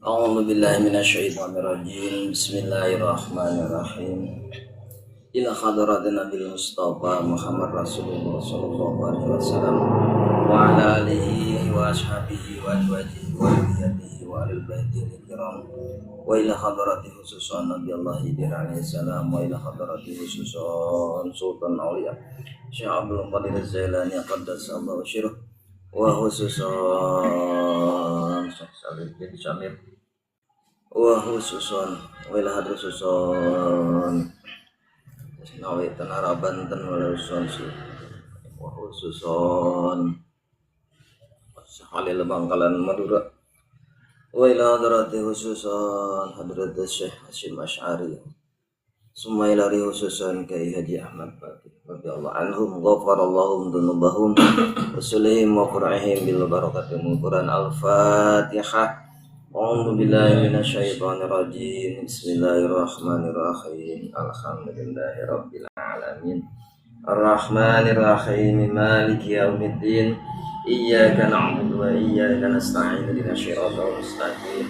A'udzu billahi minasyaitonir rajim. Bismillahirrahmanirrahim. Ila hadratin Nabil Mustafa Muhammad Rasulullah sallallahu alaihi wasallam wa ala alihi wa ashabihi wa azwajihi wa dzurriyyatihi wa alil baitil kiram wa ila hadrati khususan Nabi Allah Khidir alaihi salam wa ila hadrati khususan Sultan Aulia Syekh Abdul Qadir Jailani qaddasallahu sirruh wa khususan Syekh Salim bin Samir wa khususan wa ila hadrati khususan Nawi Tenara Banten wa khususon Khalil Bangkalan Madura wa ila hadrati khususon Hadrat Syekh Hasyim Asy'ari summa ila khususon Kiai Haji Ahmad Fatih radhiyallahu anhum ghafarallahu dzunubahum wa sulihim wa qur'ihim bil barakati min Quran. Al-Fatihah. A'udzu billahi minasyaitonir rajim. Bismillahirrahmanirrahim. Alhamdulillahirabbil alamin. Arrahmanir rahim. Maliki yaumiddin. Iyyaka na'budu wa iyyaka nasta'in. Ihdinas siratal mustaqim.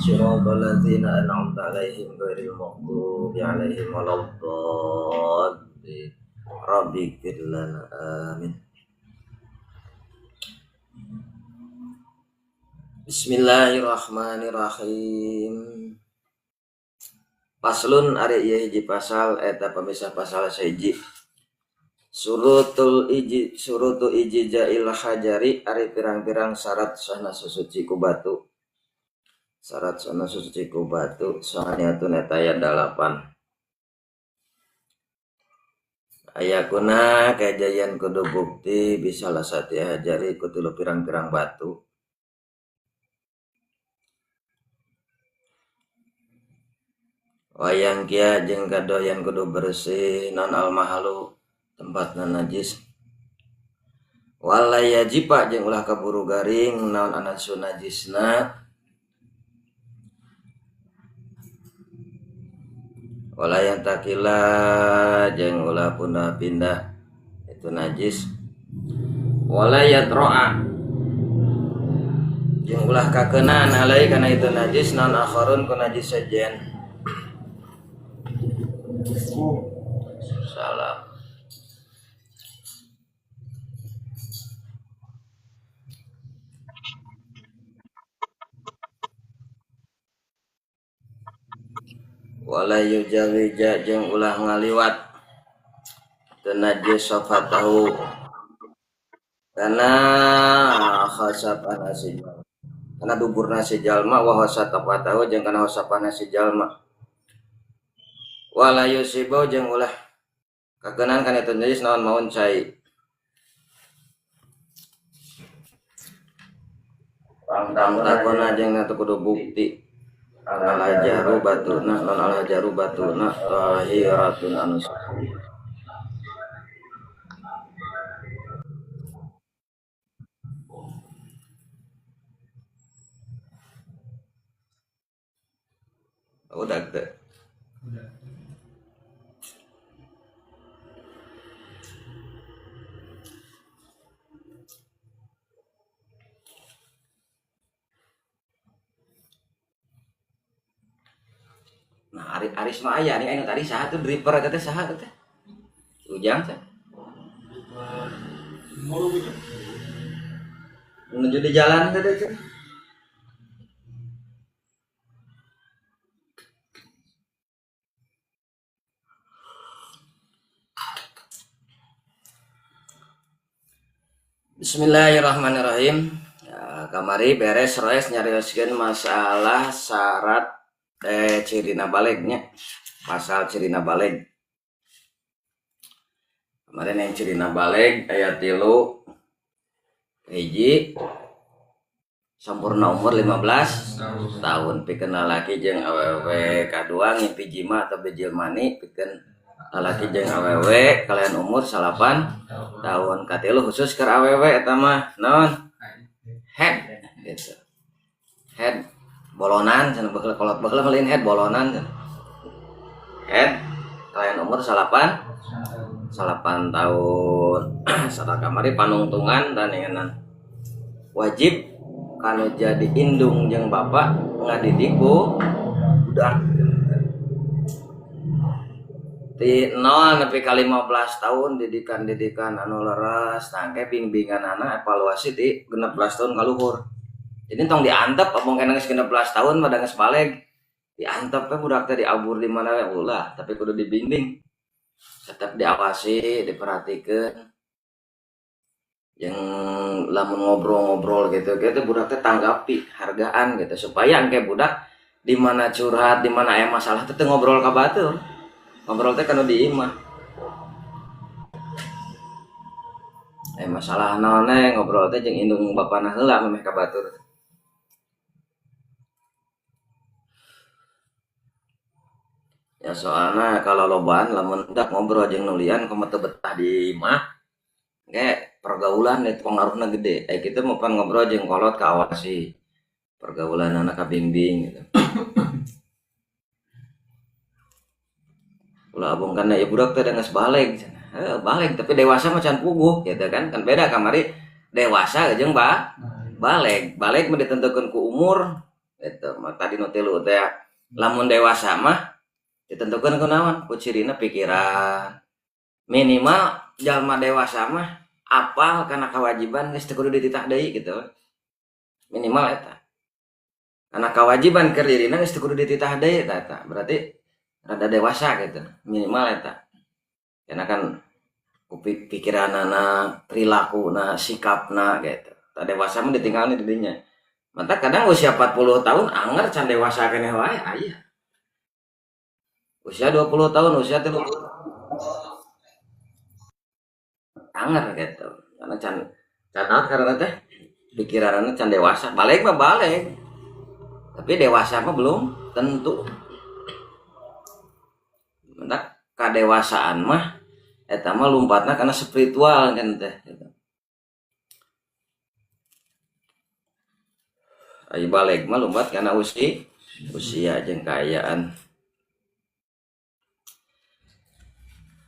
Siratal ladzina an'amta 'alaihim ghairil maghdubi 'alaihim waladdallin. Rabbighfir lana. Amin. Bismillahirrahmanirrahim. Paslon ari ieu hiji pasal eta pamisah pasal sahiji. Surutul iji surutu iji jail hajari ari pirang-pirang syarat sahna susuci ku batu. Syarat sahna susuci ku batu sahaniatun eta aya 8. Ayakuna kajayan kudu bukti bisa lasati hajari ku tilu pirang-pirang batu. Wayang kia jeung kadoyan kudu bersih non almahalu tempatna najis. Wala yajipa jeung ulah kaburu garing naon anasu najisna. Wala yang takila jeung ulah punah pindah itu najis. Wala yatroa jeung ulah kakeunaan alai kana itu najis naon akharun ku najis sejen. Salam. Wala yujawija jeung ulah ngaliwat teu najis safatahu kana khasapana si jalma kana duburna si jalma wa khasapatahu jeung kana khasapana si jalma. Wala yusibu jeung ulah kakeunaan kana itu najis naon maun cai. Pangtakona jeung na kudu bukti al-hajaru batuna non al-hajaru batuna tahiratun anu suci. Udah teu. Nah, Aris mah aya nih, anu tadi saha tuh driver eta teh saha teh? Ujang teh. Menuju di jalan teh teh. Bismillahirrahmanirrahim. Ya, kamari beres roes nyarioskeun masalah syarat cirina balegnya, pasal cirina baleg. Kemarin yang cirina baleg ayat 3 hiji sampurna umur 15 tahun pikeun lalaki jeung awewe kadua ngimpi jima atau bijil mani pikeun lalaki jeung awewe kalian umur 8 tahun katilu khusus keur awewe eta mah naon head gitu head bolonan cenah baheula kolot baheula lain head bolonan cenah. Head kalian umur 8 tahun. Sarta kamari panungtungan dan ingenan wajib kanu jadi indung jeung bapak ngadidik budak. Ti 0 nepi ka 15 tahun didikan-didikan anu leres, nah engke bimbinganana evaluasi ti 16 tahun ka luhur. Jadi tong diantep abong keneh geus 16 tahun mah da geus baleg. Diantep we budak teh diabur di mana we ulah, tapi kudu dibimbing. Tetap diawasi, diperhatikeun. Yang lamun ngobrol-ngobrol gitu gitu budak teh tanggapi, hargaan gitu supaya engke budak di mana curhat, di mana aya masalah teh teu ngobrol ka batur. Ngobrol teh kanu di imah. Masalah naon we ngobrol teh jeung indung bapana heula memeh ka batur. Ya soalna kalau lobaan lamun budak ngobrol jeung nulian kumaha teu betah di imah. Engke pergaulan itu pengaruhna gede. Kitu mah pan ngobrol jeung kolot kaawasi. Pergaulanana kabimbing gitu. Ulah abong kana ya budak teh geus baleg cenah. Heuh baleg tapi dewasa mah can puguh gitu kan. Kan beda kamari dewasa jeung baleg. Baleg mah ditentukeun ku umur gitu. Mah tadi nu tilu teh lamun dewasa mah ditentukeun ku naon? Ku cirina pikiran. Minimal jalma dewasa mah apal kana kewajiban geus teu kudu dititah deui gitu. Minimal eta. Kana kewajiban keur dirina geus teu kudu dititah deui eta. Berarti rada dewasa gitu, minimal eta. Karena kan pikiranana, perilakuna, sikapna gitu. Tak dewasa mah ditinggalin di dinya. Mata kadang usia 40 tahun anger can dewasa keneh wae aya. Usia 20 tahun, usia 30 anger gitu. Karena can naon karena teh pikiranana can dewasa. Balik mah balik. Tapi dewasa mah belum tentu. Mentak kadewasaan mah eta mah lumpatna karena spiritual kan teh gitu. Ai baleg mah lumpat karena usia jeung kaayaan.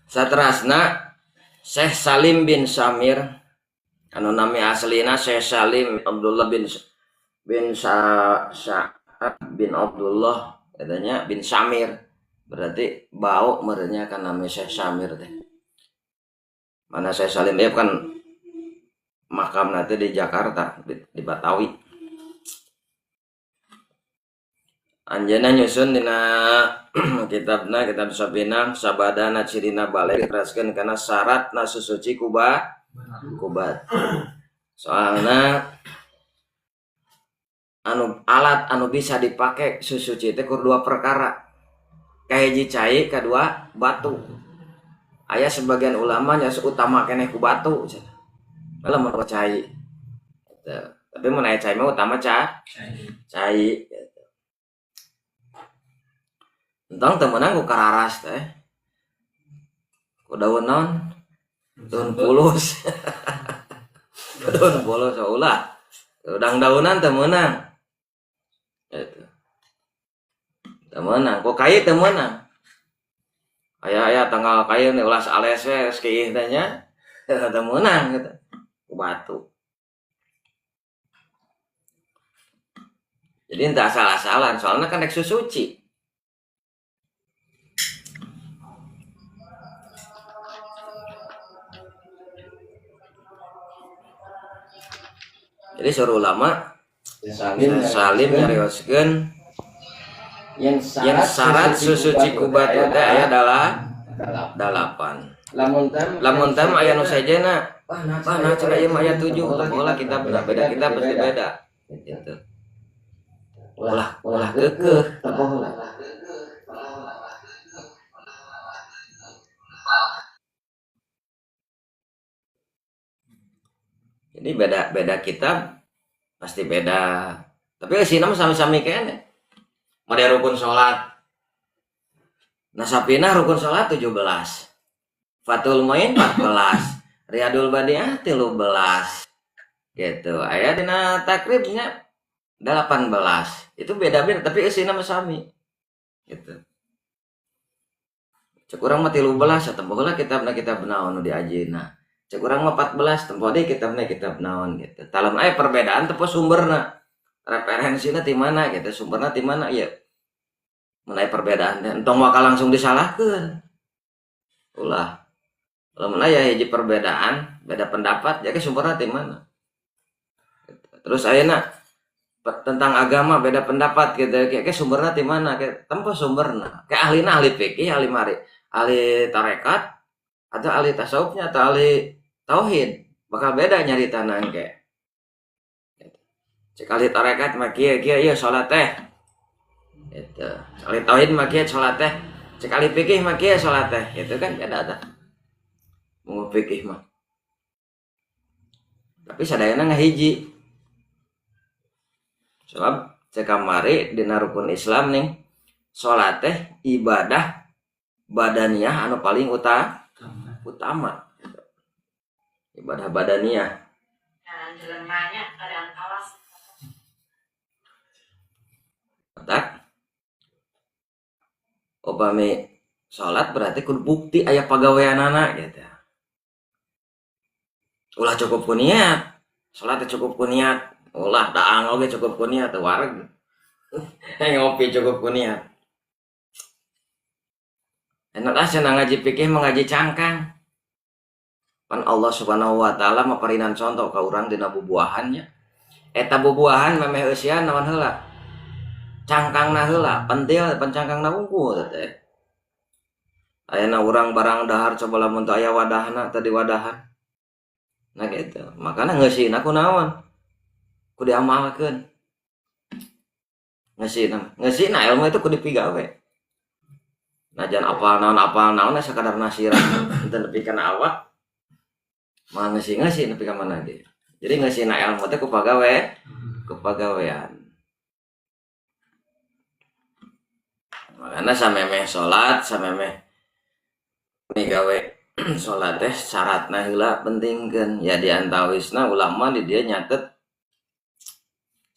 Saterasna Syekh Salim bin Samir anu nami aslina Syekh Salim Abdullah bin Sa'ad bin Abdullah katanya bin Samir. Berarti bau merenya kan namanya Syekh Samir teh. Mana Syekh Salim dia kan makam nanti di Jakarta di Batawi. Anjeunna nyusun dina kitabna kitab Safinah sabadana cirina baleg diteraskeun kana syaratna susuci kubat. Soalna anu alat anu bisa dipake susuci teh kur dua perkara. Kahiji cai, kadua batu. Aya sebagian ulama nya utama keneh ku batu cenah. Lamun cai. Gitu. Tapi mun aya cai mah utama cai gitu. Entong teu meunang ku kararas teh. Ku daun naon? Daun pulus. Daun pulus ulah. Udang daunan teu meunang. Gitu. Teu meunang, ku kai teu meunang. Aya-aya tanggal kai nih ulas ales we geus kieu teh nya. Teu meunang gitu. Ku batu. Jadi henteu asal-asalan, soalna kan rek susuci. Jadi suruh ulama Salim nyarioskeun yang syarat susuci ku batu teh aya 8. Lamun teh aya nu sejenna. Wah, nah cenah ieu mah aya 7. Ulah kita beda kita pasti beda. Gitu. Ulah keukeuh tempoh lah. Jadi beda kitab pasti beda. Tapi eusina mah sami-sami keneh. Model rukun salat. Nah Safinah rukun salat 17. Fathul Muin 14. Riyadul Badiah 13. Gitu. Aya dina takribnya 18. Itu beda-beda tapi eusina mah sami. Gitu. Cek urang mah 13 tempoh heula kitabna kitab naon nu diajieuna. Cek urang mah 14 tempoh deui kitabna kitab naon gitu. Talem aya perbedaan tempoh sumberna. Referensina ti mana gitu, sumberna ti mana ieu. Mun aya perbedaan teh entong bakal langsung disalahkeun. Ulah. Lamun aya hiji perbedaan, beda pendapat, ya ke sumberna ti mana. Terus ayeuna tentang agama beda pendapat gitu, kayak sumberna ti mana, kayak tempo sumberna. Kayak ahlina ahli fikih, ahli mari, ahli tarekat atau ahli tasawufnya atau ahli tauhid, bakal beda nyari tanah kayak. Cek ahli tarekat mah kieu kieu ieu salat teh. Gitu. Ahli tauhid mah kieu salat teh. Cek ahli fikih mah kieu salat teh. Gitu kan beda tah. Mau fikih mah. Tapi sadayana ngahiji. Sebab cek kamari dina rukun Islam nih, salat teh ibadah badaniah anu paling utama. Ibadah badaniah. Tak upami salat berarti kudu bukti aya pagaweanana gitu. Ulah cukup ku niat. Salat teh cukup ku niat. Ulah daang oge cukup ku niat teu wareg. Ngopi cukup ku niat. Enak ah cenah ngaji fikih mah ngaji cangkang. Pan Allah Subhanahu wa taala maparinan contoh ka urang dina bubuahannya. Eta bubuahan memeh eusian naon heula? Cangkangna heula, pentil pencangkangna wungkul teh. Ayeuna urang barang dahar coba lamun teu aya wadahna teu diwadahan. Nah gitu. Makana ngeusina ku naon? Ku diamalkeun. Ngeusina, ngeusina ilmu itu ku dipigawe. Najan apal naon sakadar nasirah henteu nepi kana awak. Mah ngeusi-ngeusi nepi ka mana ge. Jadi ngeusina ilmu teh ku pagawe, ku pagawean. Makana samemeh salat, samemeh migawe salat teh syaratna heula pentingkeun. Ya diantawisna ulama di dieu nyatet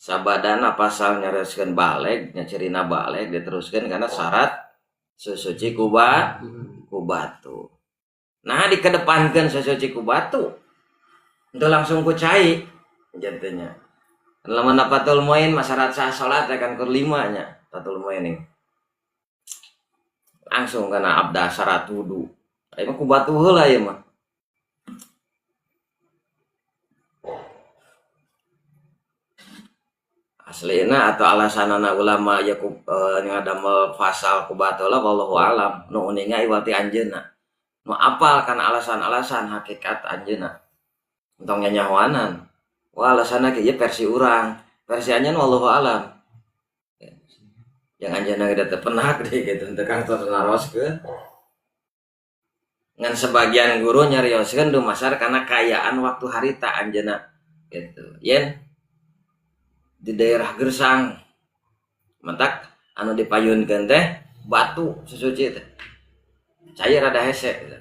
sabadana pasal nyareskeun baleg, nya cirina baleg diteruskeun kana syarat susuci ku batu. Nah dikedepankeun susuci ku batu. Henteu langsung ku cai jatuhnya. Lamun Fathul Muin mah syarat sah salat teh kan kur 5 nya Fathul Muin ini. Langsung kana abda syarat wudu. Ieu mah ku batu heula ieu mah. Aslina atau alasanana ulama ya ku ngadamel fasal ku batu lah wallahu alam. Nu uninga iwati anjeunna. Nu apal kana alasan-alasan hakikat anjeunna. Entong nyanyahoanan. Wah alasanna kieu versi urang. Versi anjeun wallahu alam. Yang anjeunna geus teu penak deui kitu teu kantos naroskeun. Ngan sebagian guru nyarioskeun dumasar kana kaayaan waktu harita anjeunna gitu. Yen di daerah Gersang mentak anu dipayunkeun teh batu sesuci teh. Cair rada hese gitu.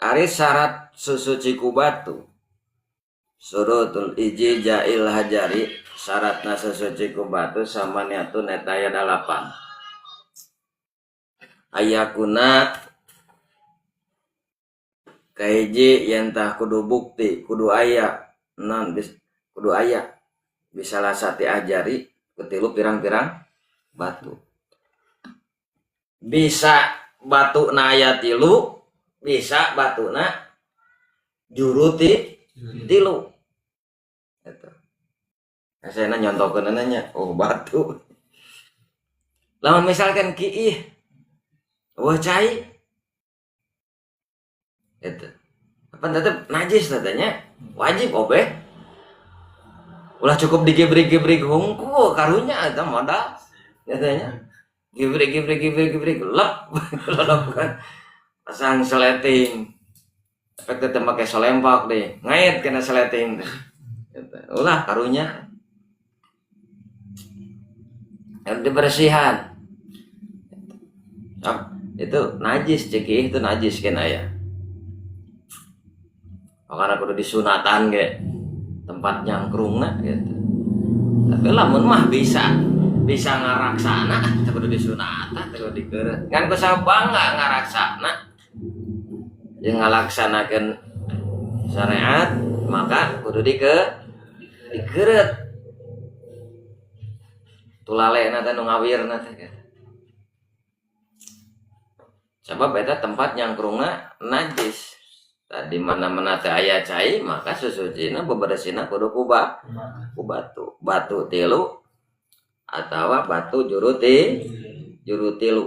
Ari syarat susuci ku batu surutul iji jail hajari syaratna susuci ku batu samaniatun eta aya 8. Ayakuna kahiji yen tah kudu bukti kudu aya non kudu aya bisa lasati ajari ketilu pirang-pirang batu. Bisa batu na aya 3, bisa batuna juru tilu. Eta. Saya nyontokeun nya, oh batu. Lamun misalkan kiih wah cai. Eta. Apa tetep najis katanya, wajib obeh. Ulah cukup digebrik-gebrik hungkul karunya eta modal katanya. Gebrik-gebrik lep lep kan. Pasang seleting. Efek tetep make solempak deh. Ngait kena seleting teh. Ulah karunya. Harus dibersihan. Itu najis cekih itu najis kena ya. Makanya kudu disunatan ge tempat nyangkrungna gitu. Tapi lamun mah bisa. Bisa ngaraksana teu kudu disunatan, teu kudu dikeureut. Ngan ku sabangga ngaraksana jeung ngalaksanakeun syariat maka kudu dikeureut. Tulalena teh nu ngawirna teh gitu. Sebab eta tempat nyangkrungna najis. Tadi mana-mana teh aya cai maka susucina beberesina kudu ku batu. Batu tilu atawa batu juru tilu.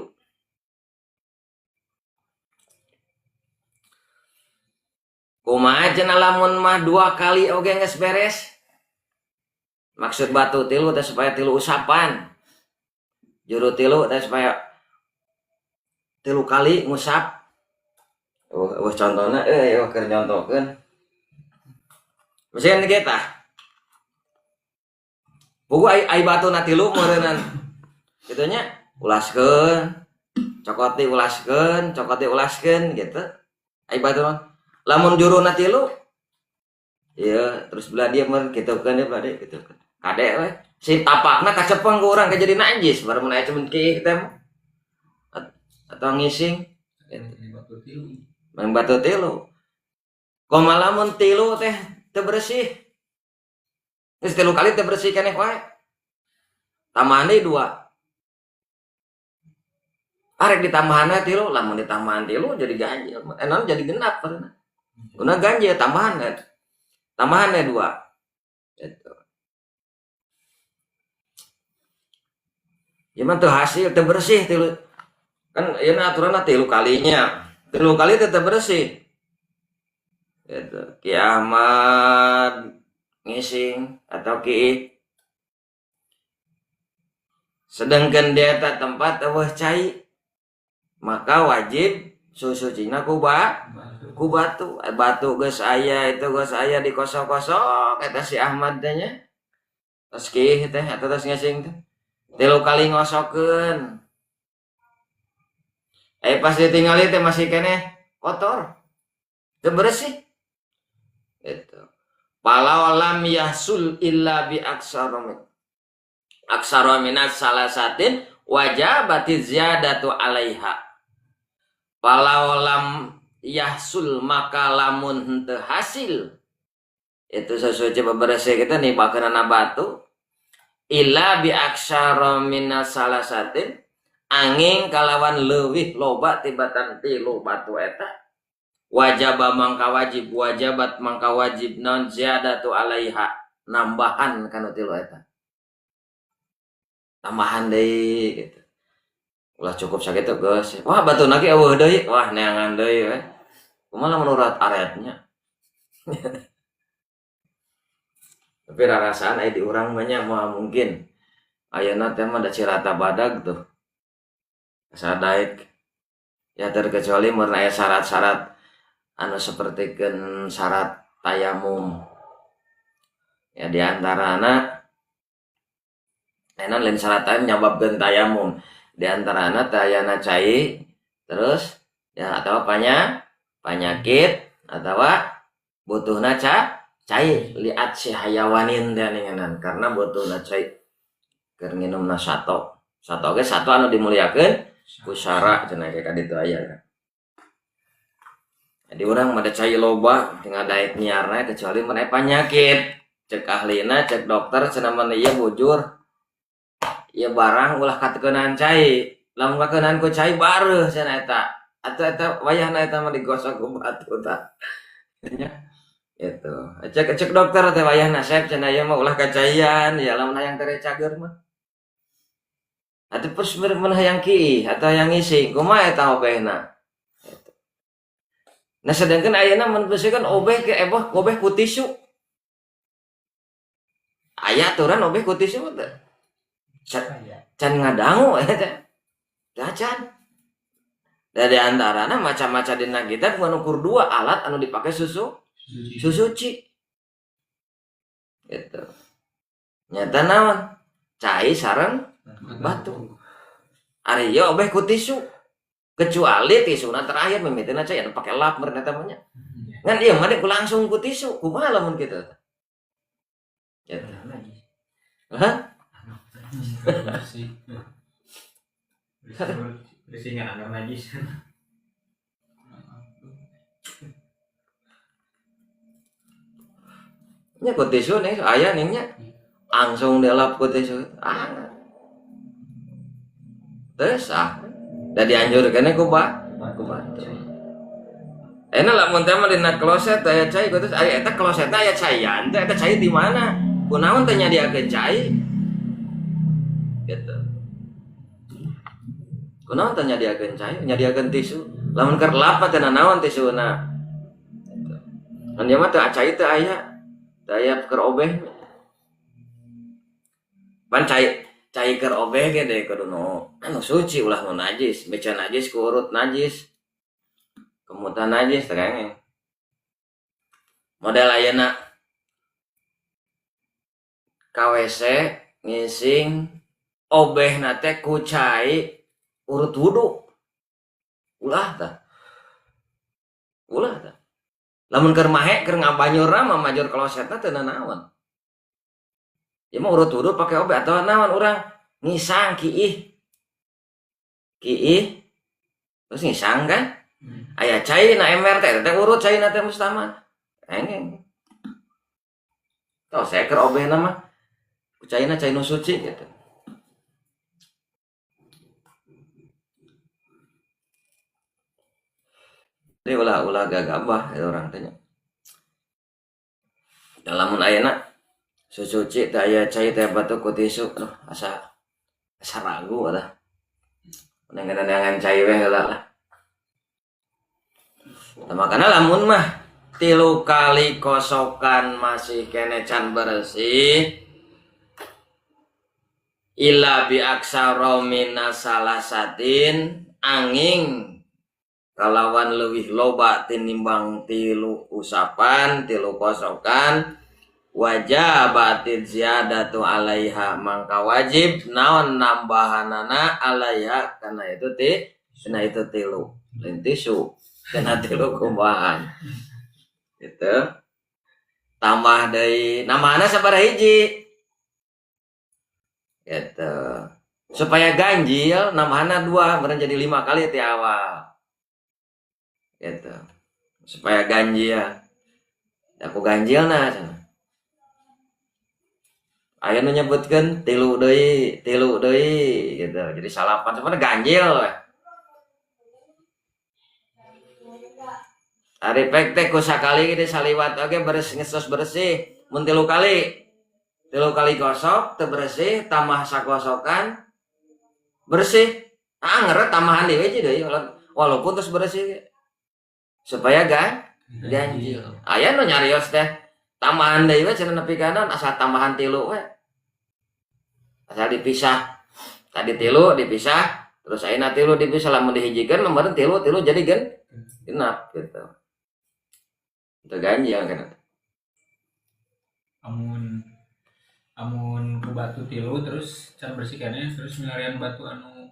Kumaha cenah lamun mah 2 kali oge geus beres? Maksud batu tilu teh supaya tilu usapan. Juru tilu teh supaya 3 kali ngusap. Oh, contohna euy keur nyontohkeun. Mesin kita. Pugu ai batuna tilu meureunnan. Kitu nya ulaskeun, cokot diulaskeun, cokot diulaskeun gitu. Ai batu lamun juruna tilu ieu terus belah dia meureun kitukeun deui belah dieu kitukeun. Kade we si tapakna kacepeng ku urang jadi najis baru mun aya cuman kieu teh atau ngising gitu. Main batu tilu. Kumaha lamun tilu teh teu bersih. Geus 3 kali teu bersih keneh wae. Tambahan deui 2. Arek ditambahanna tilu, lamun ditambahan tilu jadi ganjil. Naon jadi genap karena. Guna ganjil tambahan teh. Tambahan teh 2. Gitu. Ieu mah teu hasil teu bersih tilu. Kan ieu aturanna 3 kalinya. 3 kali tetep bersih. Gitu. Ki Ahmad ngising atau Ki sedangkan di eta tempat eueuh cai maka wajib susucina ku batu. Batu geus aya itu geus aya dikosok-kosok eta si Ahmad teh nya. Tos kiih teh eta tos ngising teh. 3 kali ngosokeun. Pas ditinggali teh masih keneh kotor. Teu bersih. Gitu. Falau lam yahsul illa bi aksara minas salasatin wajabati ziyadatu alaiha. Falau lam yahsul maka lamun henteu hasil itu sesuci beberesih kita nih bakeunana batu illa bi aksara minas salasatin angin kalawan leuwih loba tibatan tilu batu eta wajaba mangka wajib wajabat mangka wajib non ziyadatu alaiha nambahan kanu tilu eta tambahan deui gitu. Ulah cukup sakitu geus. Wah batuna ge eueuh deui. Wah neangan deui we. Kumaha lamun urat aretnya. Tapi rarasaan aya di urang mah nya moal mungkin. Ayeuna teh mah da cirata badag tuh. Asa daek. Ya terkecuali mun aya syarat-syarat anu sapertikeun syarat tayamum. Ya di antarana enan lain syarat tayamum nyababkeun tayamum. Di antarana tayana cai terus ya atau penyakit atawa butuhna cai liat si hayawanin teh ninganan karena butuhna cai keur nginumna sato. Sato ge sato anu dimuliakeun ku syara cenah ka ditu aya kan. Jadi urang mah da cai loba tinggal daek nyiarna kecuali mun aya panyakit. Cek ahlina cek dokter cenah mun ieu bujur. Ieu barang ulah katekeunaan cai. Lamun kakeunaan ku cai bareuh cenah eta. Atuh eta wayahna eta mah digosok ku batu tah. Nya. Gitu. Cek dokter teh wayahna sep cenah ieu mah ulah kacaian ya lamun hayang tere cager mah. Atuh pers mun hayang kiih atau hayang ngising kumaha eta obehna. Gitu. Nah sedangkan ayeuna mun bersih kan obeh ke eboh obeh ku tisu. Aya aturan obeh ku tisu mah teh. Can ngadangu eta teh. Da can. Da di antarana maca-maca dina kitab ngukur 2 alat anu dipake susuci. Gitu. Nyata naon? Cai sareng batu. Ari ieu obeh ku tisu. Kecuali tisuna terakhir mimitina cai anu pake lap meureun eta mah nya. Ngan ieu mah langsung ku tisu. Kumaha lamun kitu? Gitu. Hah? Bersih. Bersih nggak anggap najis. Nya ku tisu nih aya nih nya. Langsung dilap ku tisu. Ah. Terus ah. Da dianjurkeun ku batu. Enak lamun teh mah dina kloset aya cai ku terus aya eta klosetna aya caian teh eta cai di mana? Kunaon teh nyadiakeun cai? Gitu. Kunaon teh nyadiakeun cai? Nyadiakeun tisu. Lamun keur lap mah teh nanaon tisuna. Gitu. Kan ieu mah teu cai teu aya. Teu aya keur obeh. Pan cai keur obeh ge deui kudu nu anu suci ulah nu najis, beca najis ku urut najis. Kemutan najis teh kenging. Model ayeuna ka WC ngising obehna teh ku cai urut wudu. Ulah tah. Ulah tah. Lamun keur mahe keur ngabanyurna mah majur klosetna teu nanaon. Ieu mah urut wudu pake obeh atawa naon urang ngisang kiih. Kiih terus ngisang kan? Aya cai na ember teh teh urut cai na teh mustaman. Engeng. Tah saya keur obehna mah ku caina cai nu suci gitu. Jadi ulah-ulah gagabah ya urang teh nya. Da lamun ayeuna susuci teh aya cai teh batu ku tisu, aduh asa ragu lah. Nengan-nengan cai we heula lah. Nah, makana lamun mah 3 kali kosokan masih kene can bersih ila bi aksara minasalasatin angin kalawan leuwih loba tinimbang 3 usapan 3 kosokan wajabatil ziyadatu alaiha mangka wajib naon nambahanana alaiha kana itu kana itu 3 lain tisu kana 3 kumbahan gitu tambah deui nambahana sabaraha hiji gitu supaya ganjil nambahana 2 meureun jadi 5 kali ti awal gitu supaya ganjil aku ganjilna cenah aya nu nyebutkeun 3 deui 3 deui gitu jadi salapan sebenarnya ganjil we. Ari pek teh ku sakali ge saliwat oge beres ngesos bersih mun 3 kali 3 kali gosok teu bersih tambah sagosokan bersih anger tambahan deui we deui walaupun terus bersih supaya ganjil aya nu nyarios teh tambahan deui we cenah nepi ka naon asal tambahan 3 we asal dipisah tadi 3 dipisah terus ayeuna 3 dipisah lamun dihijikeun mah 3 3 jadi genap gitu. Itu ganjil kan. Amun ku batu 3 terus can bersih keneh terus milarian batu anu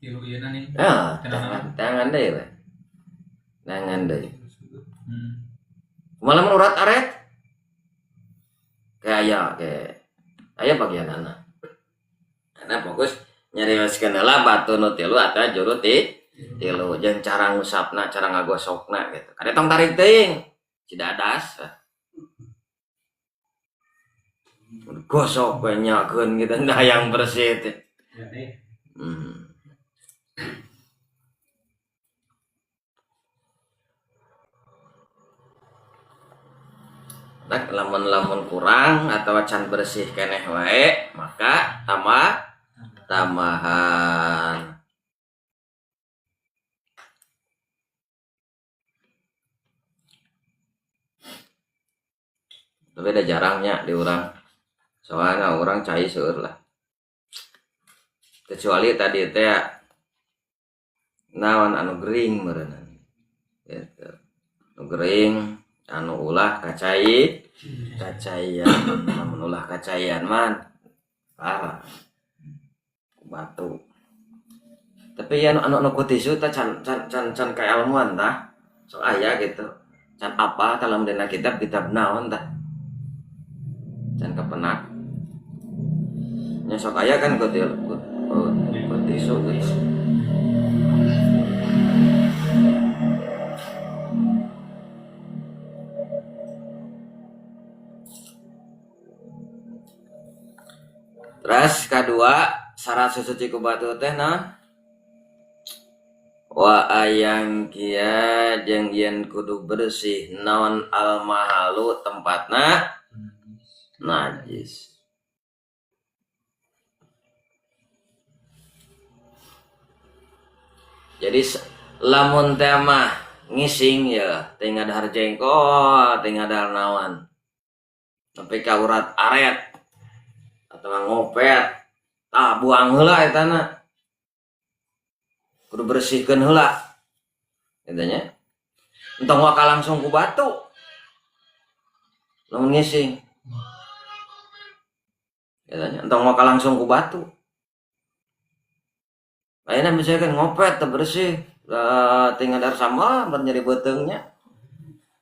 3 ieu na nih. Ah, tangan deui we. Tangan deui. Malah mun urat aret. Kayak aya kayak aya bagianana. Karena fokus nyarioskeun heula batu nu 3 atawa juru 3 jeung cara ngusapna, cara ngagosokna gitu. Kade tong tarik teuing. Cidadas. Gosok banyakeun gitu nah yang bersih teh. Nah, lamun-lamun kurang atau can bersih keneh wae, maka tambahan. Tapi ada jarangnya di orang. Soalnya orang cai seueur lah. Kecuali tadi teh naon anu gering meureunna. Gitu. Anu gering anu ulah kacai, kacaian. Lamun ulah kacaian mah parah. Batu. Tapi ya anu ku tisu teh can kailmuan tah. Sok aya gitu. Can apa tah lamun dina kitab-kitab naon tah. Can kepenak. Nya sok aya kan ku tisu gitu. Terus kedua syarat susuci ku batu teh naon? Wa ayang kia jeung yen kudu bersih naon al mahalu tempatna najis. Jadi lamun teh mah ngising ya teu ngadahar jengkol, teu ngadahar naon. Sampai ka urat aret atau ngopet, tah buang heula etana. Kudu bersihkeun heula. Kitu nya. Entong waka langsung ku batu. Lamun ngising. Kitu nya, entong waka langsung ku batu. Ayeuna misalkan ngopet teu bersih, teu ngadar sambal bar nyeri beuteung nya.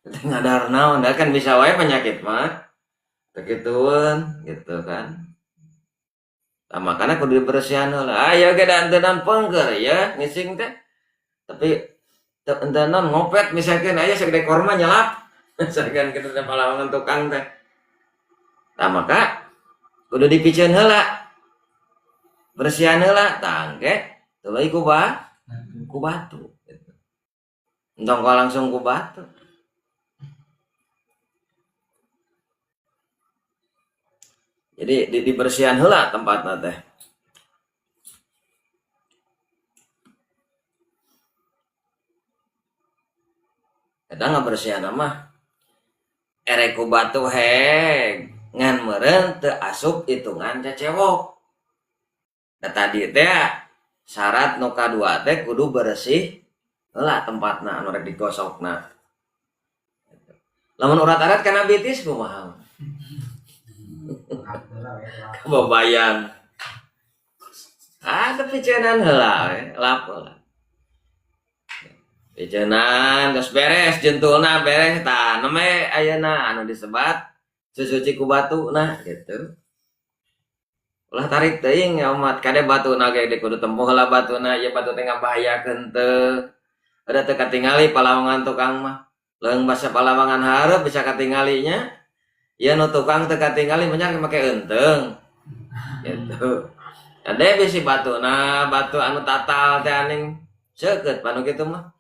Teu ngadar naon, da kan bisa wae penyakit mah. Teu kitueun gitu kan. Nah, makanya kudu dibersihan heula. Aya ge da henteu pengker ya ngising teh. Tapi henteu ngopet misalkan aya sagede korma nyelap. Misalkan kitu teh palawangan tukang teh. Tah maka kudu dipiceun heula. Bersihan heula tah engke tuluy ku batu gitu. Entong langsung ku batu. Jadi dibersihan heula tempatna teh. Eta ngabersihan mah erek ku batu heg ngan meureun teu asup hitungan cecewok. Da tadi teh syarat nu kadua teh kudu bersih heula tempatna anu rek digosokna. Lamun urat-arat kana bitis kumaha? Kebabayan. Ada picenan heula we, lap heula. Picenan geus beres jentulna beres tah neme ayeuna anu disebat susuci ku batuna gitu. Ulah tarik teuing ya umat kade batuna ge kudu tempuh heula batuna ieu batu teh ngabahayakeun teu. Ada teu katingali palawangan tukang mah. Leung basa palawangan hareup bisa katingalinya. Ieu nu tukang teu katingali menyak make eunteung. Gitu. Ade bisi batuna, batu anu tatal teh aning seukeut panu kitu mah.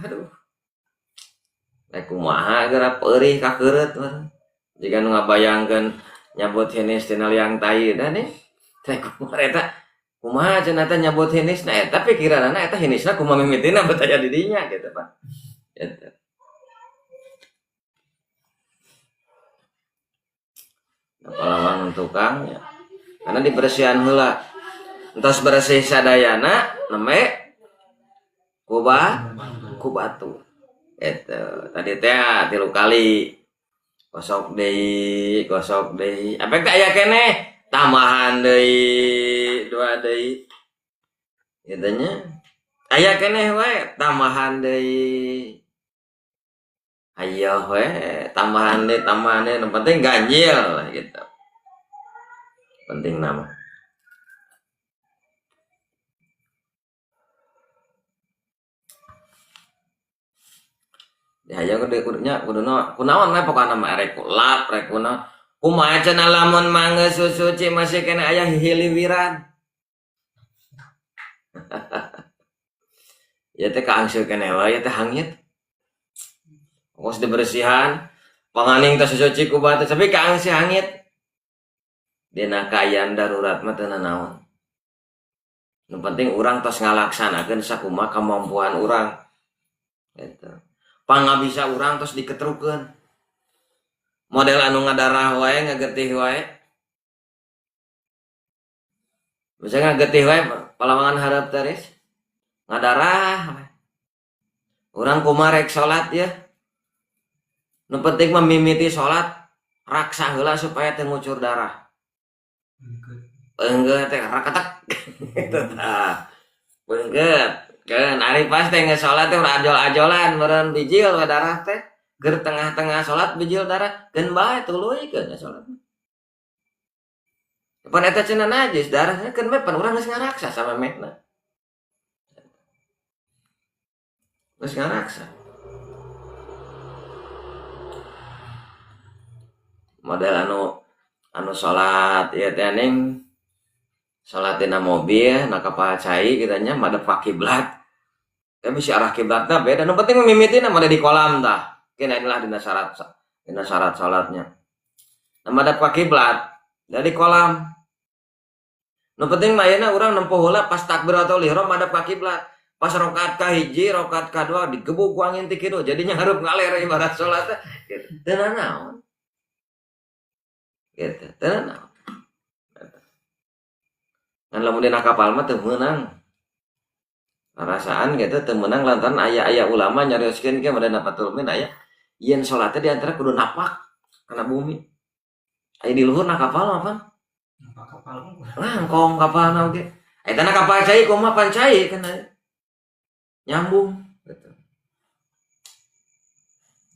Aduh. Rek kumaha geura peurih kakeureut mah. Jika nu ngabayangkeun nyabut hinis tina liang tai teh nih. Teh kumaha eta? Kumaha cenah teh nyabut hinis na eta pikiranana eta hinisna kumaha mimitina bet aya di dinya gitu Pak. Gitu. Palawangan tukangnya karena dibersihan heula entos bersih sadayana neme ku batu eta tadi teh 3 kali gosok deui apa teh aya keneh tambahan deui 2 deui kitu nya aya keneh we tambahan deui ayo we tambahan deui yang penting ganjil gitu. Penting nama. Ya aya kudu kudunya kuduna kunaon we pokona mah rek lap rek kunaon. Kumaha cenah lamun manggeus susuci masih keneh aya hihiliwiran. Ya teh kaangseul keneh wae ya teh hangit. Kos dibersihan, panganing teh susuci ku batu tapi kaangseul hangit. Dina kaayaan darurat mah teu nanaon. Nu penting urang tos ngalaksanakeun sakumaha kemampuan urang. Gitu. Pangabisa urang tos diketrukeun. Model anu ngadarah wae ngagetih wae. Misalnya ngagetih wae palawangan hareup teris. Ngadarah. Urang kumaha rek salat ya. Nu penting mah mimiti salat raksa heula supaya teu ngucur darah. Enggeut teh rakatak. Gitu tah. Beungkeut. Keun ari pas teh geus salat teh ulah ajol-ajolan meureun bijil we darah teh. Ger tengah-tengah salat bijil darah keun bae tuluykeun salat. Pan eta cenah najis darahnya kan pan urang geus ngaraksa sama mehna. Geus ngaraksa. Model anu salat ieu teh ning salat dina mobil na kapal cai kitu nya madep ka kiblat. Tapi si arah kiblatna beda. Nu penting mimitina mah di kolam tah. Kena inilah dina syarat salatnya. Nah, madep ka kiblat dari kolam. Nu penting mah ayeuna urang nempuh heula pas takbiratul ihram madep ka kiblat. Pas rakaat ka hiji, rakaat ka dua digebuk ku angin ti kitu. Jadinya hareup ngaler ibarat salat teh. Gitu. Teu nanaon. Gitu, teu nanaon. Ngan lamun dina kapal mah teu meunang. Rasaan gitu teu meunang lantaran aya-aya ulama nyarioskeun ge madana Fathul Muin aya yen salat teh di antara kudu napak kana bumi. Aya di luhur na kapal mah pan. Napak kapal. Langkong kapalna oge. Eta na kapal cai kumaha pan cai kana. Nyambung gitu.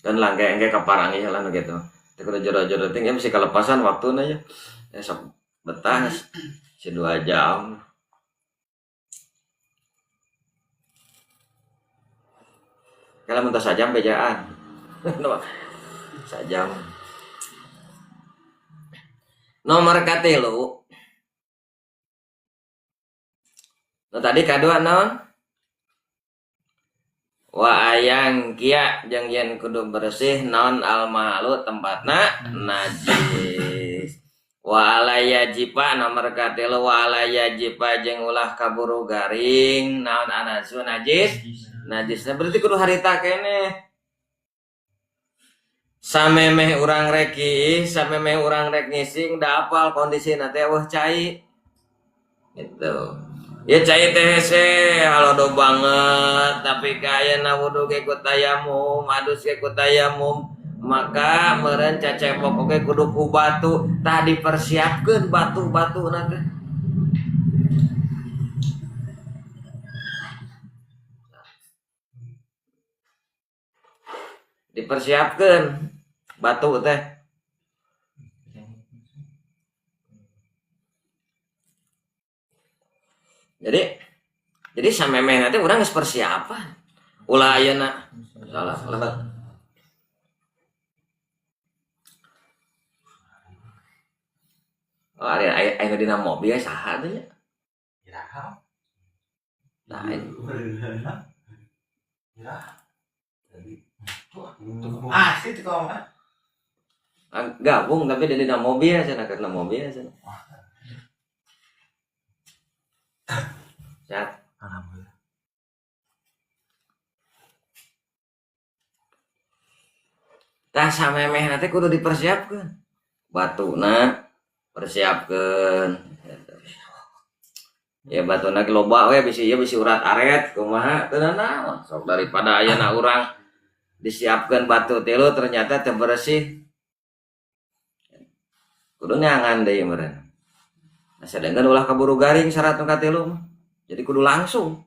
Dan langke engke kaparangi lah nu kitu. Teu kudu jero-jero teh mesti kalepasan waktuna nya. Ya sok betah si 2 jam. Kalau minta sajam bejaan. Sajam. Nomor katilu. Nu tadi kadua naon? Wa ayang kia jeung yen kudu bersih naon almalu tempatna najis. Wa alaya jipa nomor katilu wa alaya jipa jeung ulah kaburu garing naon anasu najis. Najisna berarti kudu harita keneh. Samemeh urang rek kiih, samemeh urang rek ngising da apal kondisina teh eueuh cai. Gitu. Ya cai teh hese halodo banget tapi ka ayeuna wudu ge ku tayamum, adus ge ku tayamum, maka meureun cacebok oge kudu ku batu, tah dipersiapkeun batu-batuna teh. Dipersiapkeun batu teh. Jadi samemeh nanti urang geus persiapan. Ulah ayeuna salah lebat. Oh, ari aya dina mobil saha teh nya? Iraha. Lain. Iraha. Ah, sih itu kok mah. Gabung tapi dia dina mobil cenah, karena mobil cenah. Sehat. Alhamdulillah. Tah samemeh nanti kudu dipersiapkeun. Batuna persiapkeun. Ya batuna ge loba we bisi ieu bisi urat aret kumaha teu nanaon. Sok daripada ayeuna urang disiapkeun batu tilu ternyata teu bersih. Kudu nyangan deui meureun. Nah, sedangkan ulah kaburu garing syarat nu katilu mah. Jadi kudu langsung.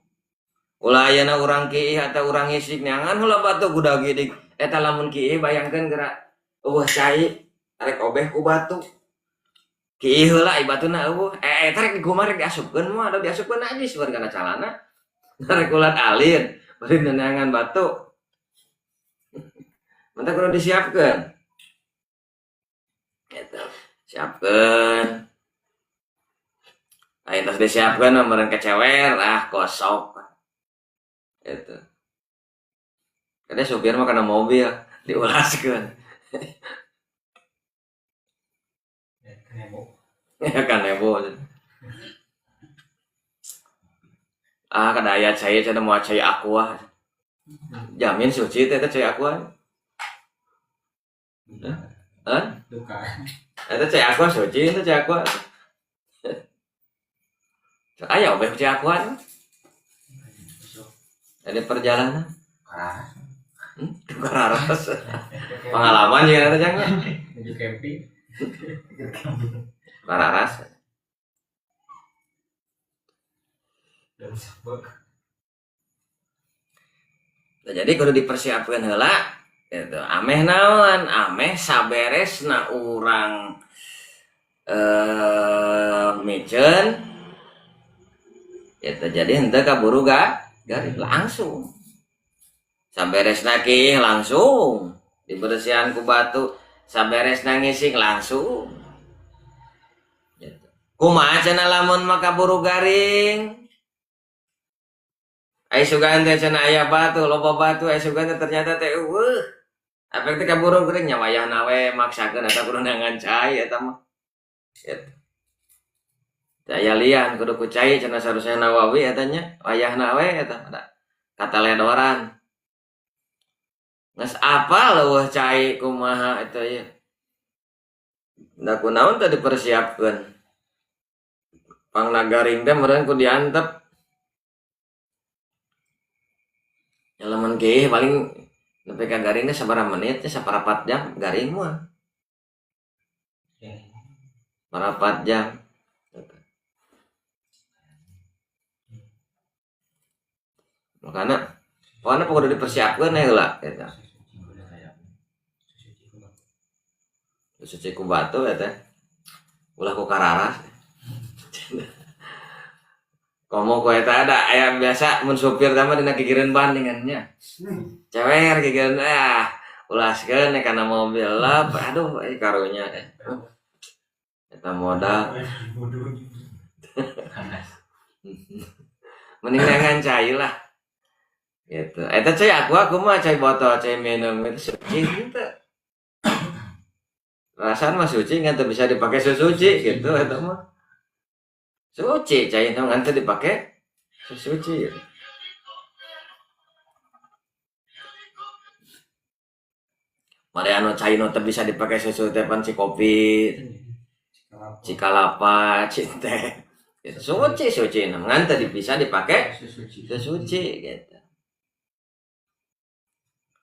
Ulah ayeuna urang kiih atau urang ngisik nyangan heula batu kuda gidik. Eta lamun kiih bayangkeun geura eueuh cai arek obeh ku batu. Kiih heula ai batuna eueuh. Eta rek dikumaha rek diasupkeun mah da diasupkeun najis beureun kana calana. Rek ulat alin bari neangan batu. Mantap kudu disiapkeun. Gitu. Siapkeun. Ayo terus disiapkeun meureun kecewer ah kosok. Gitu. Karena supir mah kana mobil diulaskeun. Ya kan heboh. Ah kada aya cai cenah moal cai aqua. Jamin suci teh teh cai aqua. Hah? Duka. Eta cai aqua suci eta cai aqua. Aya obeh cai aqua. Ada perjalanan. Kararas. Pengalaman juga eta jang. Menuju camping. Kararas. Dan sabuk. Nah, jadi kudu dipersiapkan heula gitu. Ameh naon? Ameh saberesna urang miceun eta jadi henteu kaburu garing langsung. Saberesna kiih langsung dibersihan ku batu, saberesna ngising langsung. Gitu. Kumaha cenah lamun mah kaburu garing? Ai sugan teh cenah aya batu, loba batu ai sugan teh ternyata teh eueuh. Apek teh kaburu geuring nya wayahna we maksakeun eta kudu neangan cai eta mah. Gitu. Teu aya lian kudu ku cai cenah sarusnya Nawawi eta nya, wayahna we eta kataledoran. Geus apal leuweuh cai kumaha eta ieu. Da kunaon teh dipersiapkeun. Pangna garing teh meureun ku diantep. Ya lamun kieu paling nepi ka garing teh sabaraha menit teh saparapat jam garing mah. Parapat jam. Makana pokona kudu dipersiapkeun heula eta. Suci ku batu eta. Ulah ku kararas. Komo ku eta ada aya biasa mun supir teh mah dina gigireun ban ningannya. Cewer gigireun ulaskeun kana mobil lah aduh karunya. Eta modal. Mending neangan cai lah. Gitu. Eta cai aku mah cai botol, cai minum itu suci gitu. Rasaan mah suci ngan teu bisa dipake susuci gitu eta mah. Suci cai ngan teu dipake susuci. Mari anu cai nu teu bisa dipake susu teh pan cikopi, cikalapa, citeh. Gitu. Suci suci ngan teu bisa dipake susuci gitu.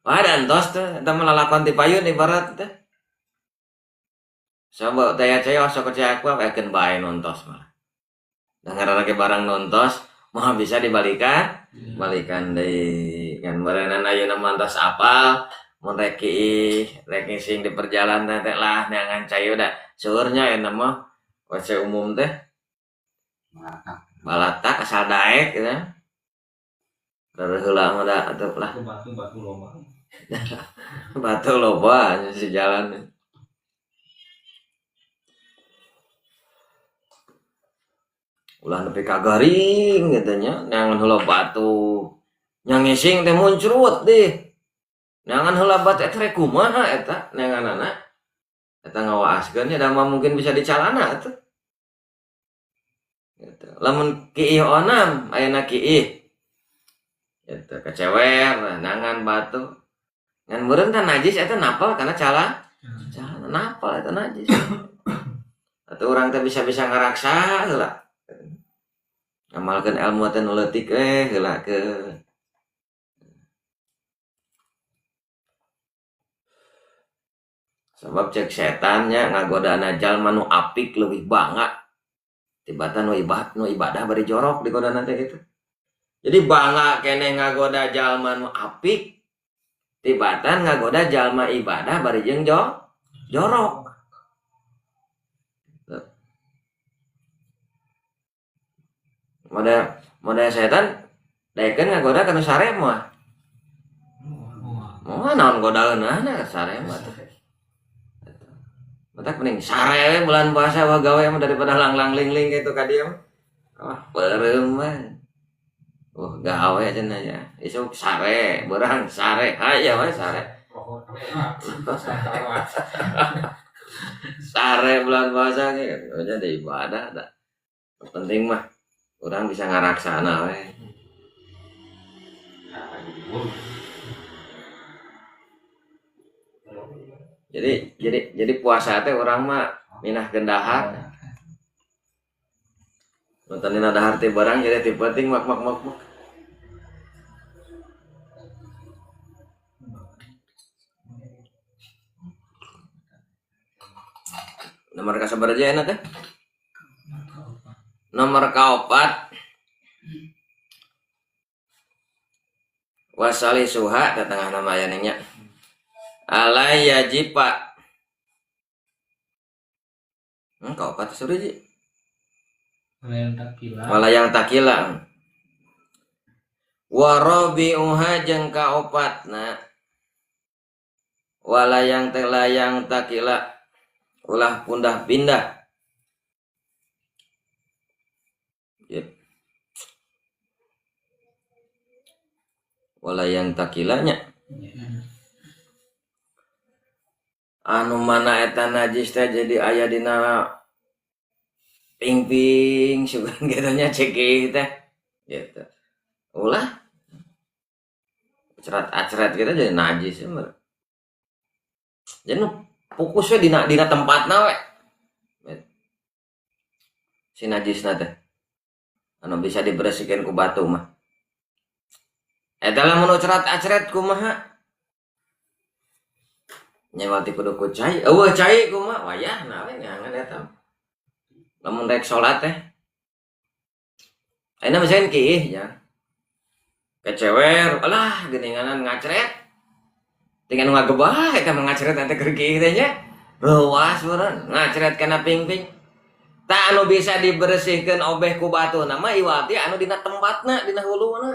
Wah dan tos teh eta mah lalakon ti payun ibarat teh. Coba daya cai osok cai aku keun bae nontos malah. Da ngaranna ge barang nontos mah bisa dibalikan, balikan deui. Kan barenan ayeuna mah entos apal mun rek kiih, rek ngising di perjalanan teh lah neangan cai udah. Seueurnya ayeuna mah WC umum teh. Balatak asal daek gitu. Reureun heula mah da atuh lah. Batu loba. Batu loba si jalan. Ulah nepi ka garing gitu nya, neangan heula batu. Nya ngising teh muncrut deh. Neangan heula batu eta rek kumaha eta neanganana. Eta ngawaaskeun nya da mah mungkin bisa dicalana atuh. Gitu. Lamun kiih onam ayeuna kiih. Gitu kecewer neangan batu. Ngan meureun teh najis eta napal kana calana napal eta najis. Atuh urang teh bisa-bisa ngaraksa heula. Ngamalkeun ilmu teh nu leutik we heula keun. Sebab cek setannya ngagodana jalma nu apik leuwih bangga tibatan nu ibadah bari jorok digodana teh gitu. Jadi bangga keneh ngagoda jalma nu apik tibatan ngagoda jalma ibadah bari jeung jorok. Modal setan daekeun ngagoda kana sare mah. Moal naon godaeunana sare mah teh. Matak mending sare bulan puasa wah gawe mah daripada langlang ling-ling kitu ka dieu mah. Wah peureum mah. Wah gawe cenah nya. Isuk sare, beurang sare, aya we sare. Sare bulan puasa ge nya da ibadah da. Penting mah urang bisa ngaraksana we. Jadi puasa teh urang mah minah gendahar. Nontonin dahar teh barang jadi ti penting mak mak mak mak. Nomor kasabar aja enak teh. Nomor kaopat. Wasali suha teh tengah nama aya nya. Ala yajiba. Kaopat suri ji. Wala yang takila. Wala yang takila. Wa rabi'uha jeung kaopatna. Wala yang telayang takila. Ulah pundah pindah. Yep. Wala yang takilanya. Anu mana eta najis teh jadi aya dina ping-ping sugan kitu nya cekih teh gitu. Ulah acret-acret gitu jadi najis ya. Jadi fokus we dina tempatna we. Si najisna teh anu bisa dibersihkan ku batu mah. Eta lamun acret-acret kumaha? Nyewa ti kudu ku cai, eueuh cai kumaha wayahna we neangan eta. Lamun rek salat teh. Ayeuna misalkan kiih ya. Kecewer, alah geuninganan ngacret. Tinggal nu ngagebah eta mah ngacret teh keur kiih teh nya. Reuas meureun ngacret kana ping-ping. Tah anu bisa dibersihkeun obeh ku batu nama iwati anu dina tempatna dina huluna.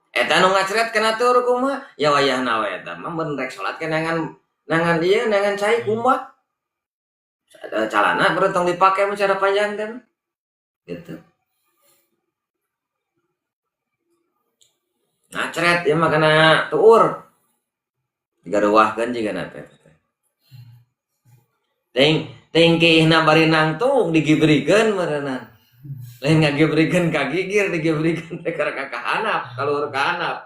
Eta anu ngacret kana tur kumaha? Ya wayahna we eta mah mun rek salat ke neangan nangan ieu nangan cai kumaha calana beureun tong dipake mun cara panjang teh gitu. Ngacret ieu mah kana tuur digaruahkeun jigana teh. Ting tingkihna bari nangtung digibrikeun meureunna. Lain ngagibrikeun ka gigir digibrikeun teh ka kahanap kaluhur ka handap.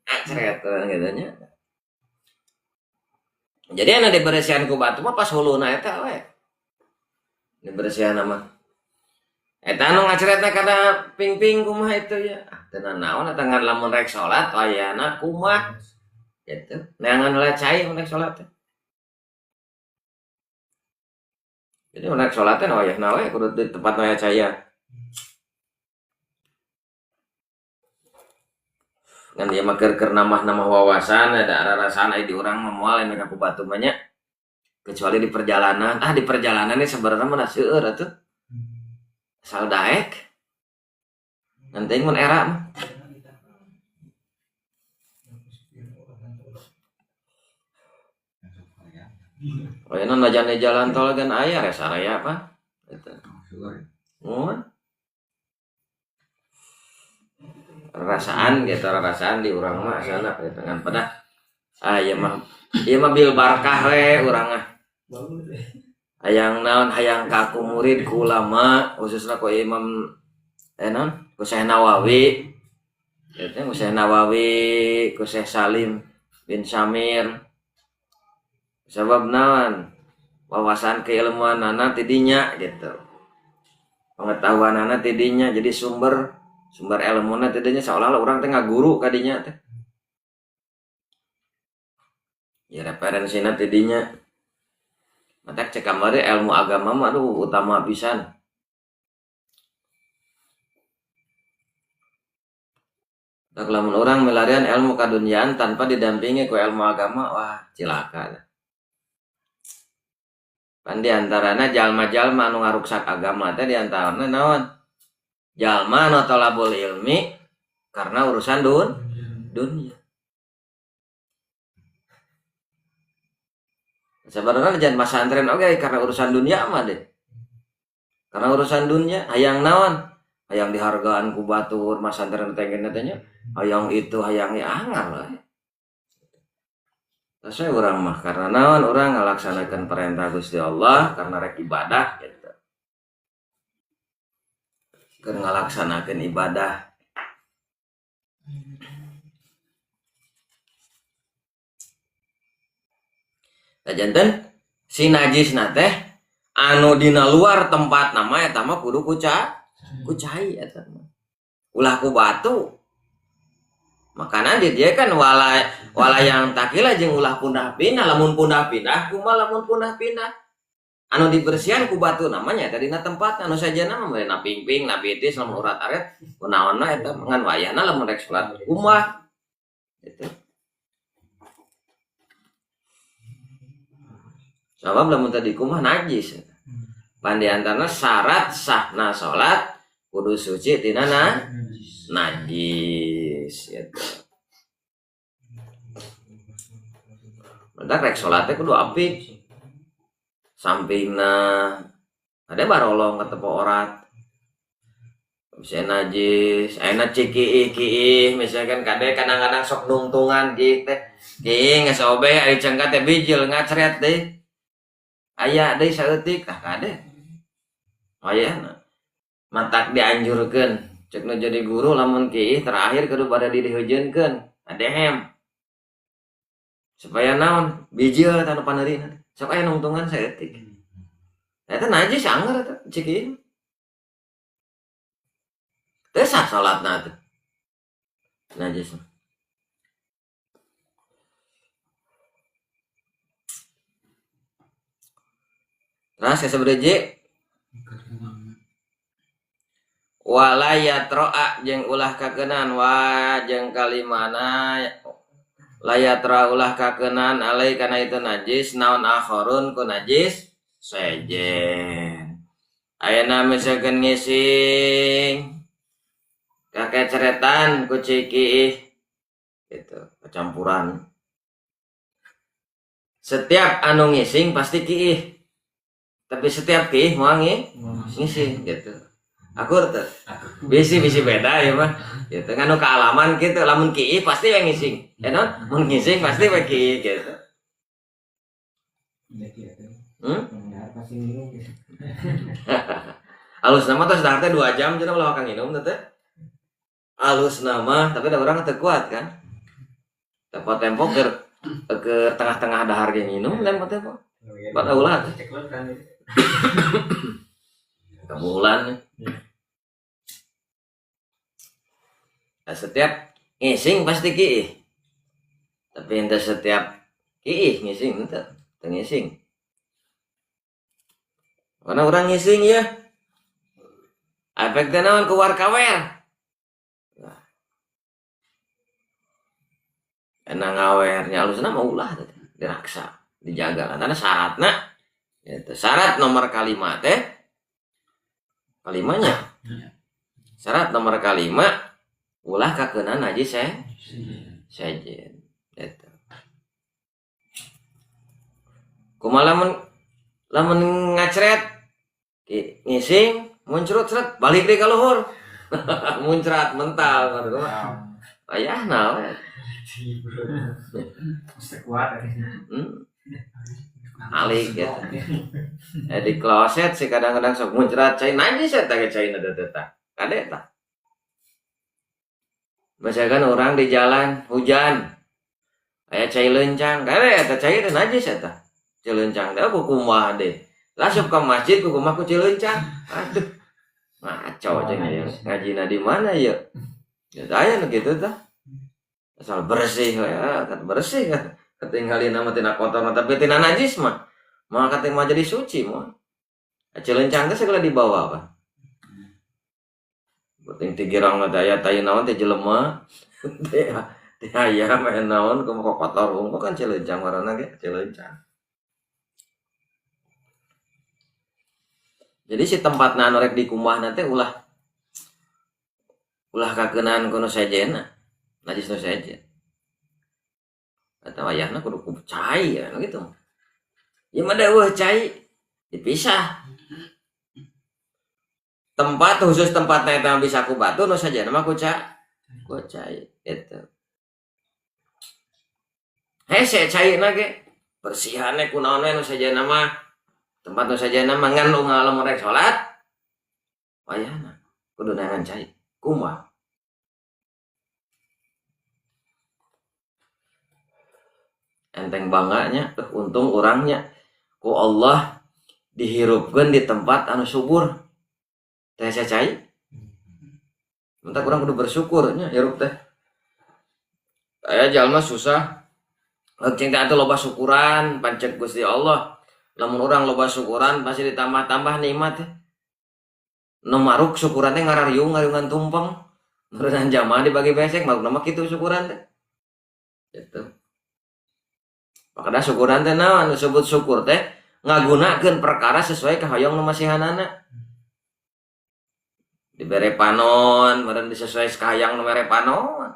Ngacret kitu nya. Jadi anu dibersihan ku batu mah pas huluna eta we. Dibersihan mah. Eta anu ngacretna kana ping-ping kumaha itu ya. Ah teu naon eta ngan lamun rek salat wayahna kumaha gitu. Neangan heula cai mun rek salat teh. Jadi mun rek salat teh wayahna we kudu di tempat aya cai. Ngan ieu mah keur nambah-nambah wawasan ada rarasaan aya di urang mah moal aya ka batu mah nya. Kecuali di perjalanan. Ah di perjalanan ini sebenarnya mah seueur atuh. Asal daek. Nanti mun era mah. Ayeuna najan di jalan tol gan aya rest area apa? Gitu. Mun rasaan gitu, rasaan di urang mah sana gitu kan pada ah ieu mah bil barkah we urang mah. Hayang naon hayang ka ku murid ku ulama khususna ku Imam naon ku Syekh Nawawi. Gitu ku Syekh Nawawi, ku Syekh Salim bin Samir. Sabab naon wawasan keilmuanana ti dinya gitu. Pengetahuanana ti dinya jadi sumber ilmuna teh dinya seolah-olah urang teh ngaguru ka dinya teh. Ya referensina teh dinya. Matak cek kamari ilmu agama mah aduh utama pisan. Tak lamun urang milarian ilmu kaduniaan tanpa didampingi ku ilmu agama wah cilaka. Pan di antarana jalma-jalma anu ngaruksak agama teh di antarana naon? Jalma anu tolabul ilmi karena urusan dunia. Sebenarnya jangan masantren oke karena urusan dunia mah deh. Karena urusan dunia hayang naon? Hayang dihargaan ku batur masantren teh teh nya. Hayang itu hayang ieu angar lah. Saya urang mah karena naon urang ngalaksanakeun perintah Gusti Allah karena rek ibadah gitu. Keur ngalaksanakeun ibadah. Tah janten si najisna teh anu dina luar tempat nama eta mah kudu ku cai eta mah. Ulah ku batu. Makana di dia kan wala yang takila jeung ulah pundah pindah lamun pundah pindah kumaha lamun pundah pindah. Anu dibersihan ku batu namanya tadi na tempat anu sajana mah na ping-ping na bitis lamun urat aret kunaonna eta ngan wayahna lamun rek salat kumaha. Gitu. Sabab lamun tadi kumaha najis. Pan diantarana syarat sahna salat kudu suci tina najis gitu. Mentak rek salat teh kudu apik. Sampingna ada barolong ketepo orat. Bisa najis, ayeuna cikiih-kiih misalkan kade kadang-kadang sok nungtungan kiih teh. Kiih geus obeh ari cengkat teh bijil ngacret deui. Aya deui saeutik tah kade. Wayahna matak dianjurkeun cek nu jadi guru lamun kiih terakhir kudu bade diheujeunkeun adehem. Supaya naon bijil tah nu paneurina sok aya nungtungan saeutik. Eta najis angger eta cikiih. Teu sah salatna teh. Najis. Terus kasabaraha wala yatro'a jeung ulah kakenan wa jeung kalimana la yatra ulah kakenan alai kana itu najis naon akhorun ku najis sejen. Ayeuna misalkeun ngising kakeceretan ku cikiih gitu kecampuran. Setiap anu ngising pasti kiih. Tapi setiap kiih moal ngising gitu. Akur teu? Bisi-bisi beda ya mah. Gitu kan nu kaalaman kitu lamun kiih pasti we ngising. Ya non? Mun ngising pasti we kiih gitu. Alus nama tos dahar teh 2 jam cenah ulah kang nginum teh. Alus nama tapi da urang teu kuat kan. Tempo-tempo keur tengah-tengah dahar ge nginum tempo-tempo. Bat ulah teh. Kebulan. Nah, setiap ngising pasti kiih. Tapi ente setiap kiih ngising ente teu ngising. Karena orang ngising ya. Efek teh naon keluar kawer. Nah. Enak ngawernya alusna mah ulah teh diraksa, dijaga karena syaratna gitu. Syarat nomor kalima teh kalimanya. Syarat nomor kalima ulah kakeuna najis sejen gitu. Kumaha lamun ngacret ngising muncrat seret balik deui ka luhur. Muncrat mental kumaha. Ayahna we. Kuat. Alik gitu. Di kloset sih kadang-kadang sok muncrat cai najis eta ge caina teh tah. Kade tah. Misalkan orang di jalan hujan aya cai lencang, kade eta cai teh najis eta. Cai lencang teh kumaha deui. Asup ka masjid kumaha ku cai lencang. Aduh. Ngaco cenah ya. Ngajina di mana ya? Ya aya nu kitu tah. Asal bersih we, kan bersih kan. Ketinggalin nama tina kotor tapi tina najis mah. Mah kating mah jadi suci mah. Cai lencang teh segala dibawa apa? Penting ti girang mah aya tai naon teh jelema. Teh ayam aya naon kumaha kotor unggul kan cai lencang warna ge cai lencang. Jadi si tempatna anu rek dikumbahna teh ulah kakeunaan ku nu sejenna. Najis nu sejen. Atau ayahna kudu ku cai ya gitu. Ieu mah eueuh cai dipisah. Tempat khusus tempatna eta bisa ku batu nu sajenna mah ku cai gitu. Hese caina ge bersihanna ku naon we nu sajenna mah. Tempat nu sajenna mah ngan unggal lamun rek salat wayahna kudu neangan cai. Kumaha? Enteng bangganya, untung orangnya ku Allah dihirupkeun di tempat anu subur. Teh cai. Mentak urang kudu bersyukur nya hirup teh. Aya jalma susah. Cing teh atuh loba syukuran panceg Gusti Allah. Lamun urang loba syukuran pasti ditambah-tambah nikmat teh. Nu maruk syukuran teh ngarariung ngariungan tumpeng. Nurunan jamaah dibagi besek maruk mah kitu syukuran teh. Gitu. Makanya syukuran teh naon disebut syukur teh Ngagunakeun perkara sesuai kahoyong nu masihanana. Dibere panon, meureun disesuai kahayang nu mere panon.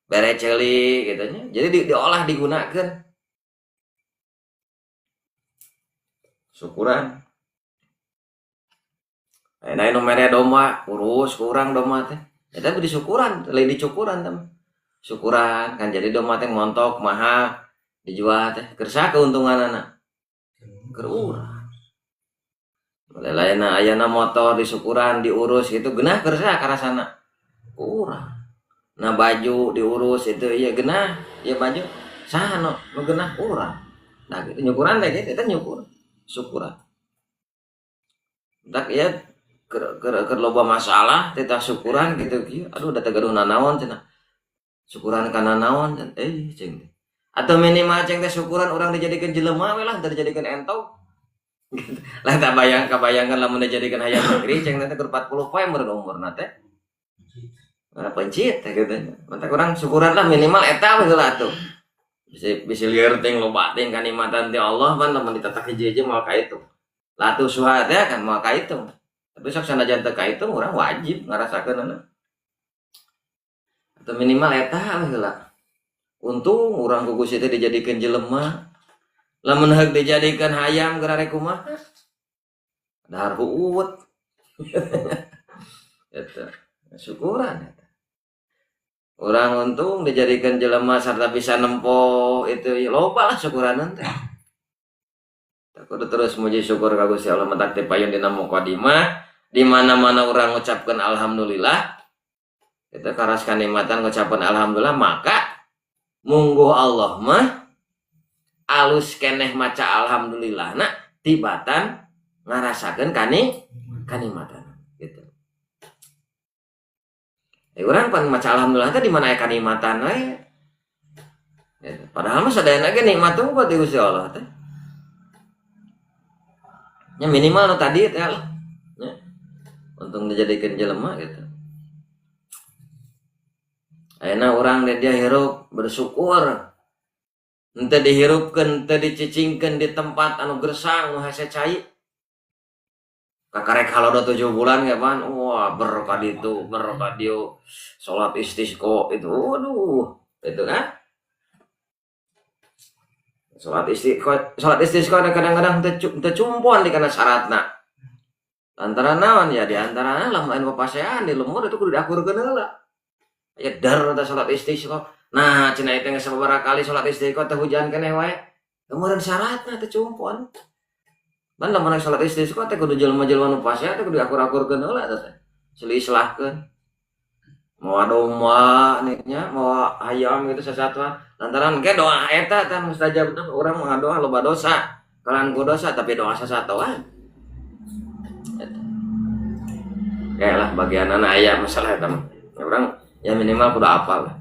Bere ceuli gitu nya. Jadi diolah digunakeun. Syukuran. Ayeuna nu mere domba, urus ku urang domba teh. Eta di syukuran, lain dicukuran teh. Syukuran kan jadi domba teh montok mahal dijual teh. Keur saha keuntunganana? Keur urang. Lain ayana motor disyukuran diurus gitu genah keur saha karasana? Ku urang. Nah baju diurus itu iya genah, ieu baju saha nu genah urang. Nah gitu nyukuran teh gitu eta nyukur. Syukuran. Tak ya keur loba masalah teh syukuran gitu kieu. Aduh da teu gaduh nanaon cenah. Syukuran kana naon cing teh. Atau minimal cing teh syukuran urang dijadikeun jelema we lah teu dijadikeun entog. Gitu. Lah tak bayang kabayangkan lamun dijadikeun hayam negeri cing teh keur 40 poe meureun umurna teh. Nah, pencit teh gitu. Mantak urang syukuran lah minimal eta we heula atuh. Bisa lieur teh loba teh kanikmatan ti Allah pan lamun ditetak hiji-hiji moal kaitung. Latu suha teh kan moal kaitung. Tapi sok sanajan teu kaitung urang wajib ngarasakeunana. Atau minimal eta we heula. Untung urang ku Gusti teh dijadikeun jelema. Lamun heug dijadikeun hayam geura rek kumaha? Dahar huut. Eta syukuran eta. Urang untung dijadikan jelema sarta bisa nempo itu ya loba lah syukuranan teh. Kudu terus muji syukur ka Gusti Allah mentak teh payun dina mukadimah di mana-mana urang ngucapkeun alhamdulillah. Eta karas kanikmatan ngucapkeun alhamdulillah maka mungguh Allah mah alus keneh maca alhamdulillah na tibatan ngarasakeun kanikmatan gitu. Urang pan maca alhamdulillah teh di mana aya kanikmatan we. Gitu. Padahal mah sadayana ge nikmat tunggu ti Gusti Allah teh. Nya minimal nu tadi teh lah. Nya. Untung dijadikeun jelema gitu. Ayeuna urang dia hirup bersyukur. Henteu dihirupkeun, henteu dicicingkeun di tempat anu gersang nu hese cai. Kakarek halodo 7 bulan ya pan, wah berkah ditu, berkah dieu, salat istisqa itu, waduh, itu kan? Salat istisqa kadang-kadang teu cumpon di kana syaratna. Antara naon ya di antarana lamun anu papasean di lembur itu kudu diakurkeun heula. Ya dar teh salat istisqa. Nah, cenah eta geus sababaraha kali salat istisqa teh hujan keneh wae. Meureun syaratna teu cumpon. Ban lamun salat istisqa teh kudu jelema-jelema nu pasea teh kudu diakur-akurkeun heula teh. Selislahkeun. Mawa domba nya, mawa ayam gitu sasatwa. Lantaran ge doa eta teh mustajab teh urang mah doa loba dosa. Kalan ku dosa tapi doa sasatoan. Eta. Kayak lah bagianana aya masalah eta mah. Urang ya minimal kudu apal lah.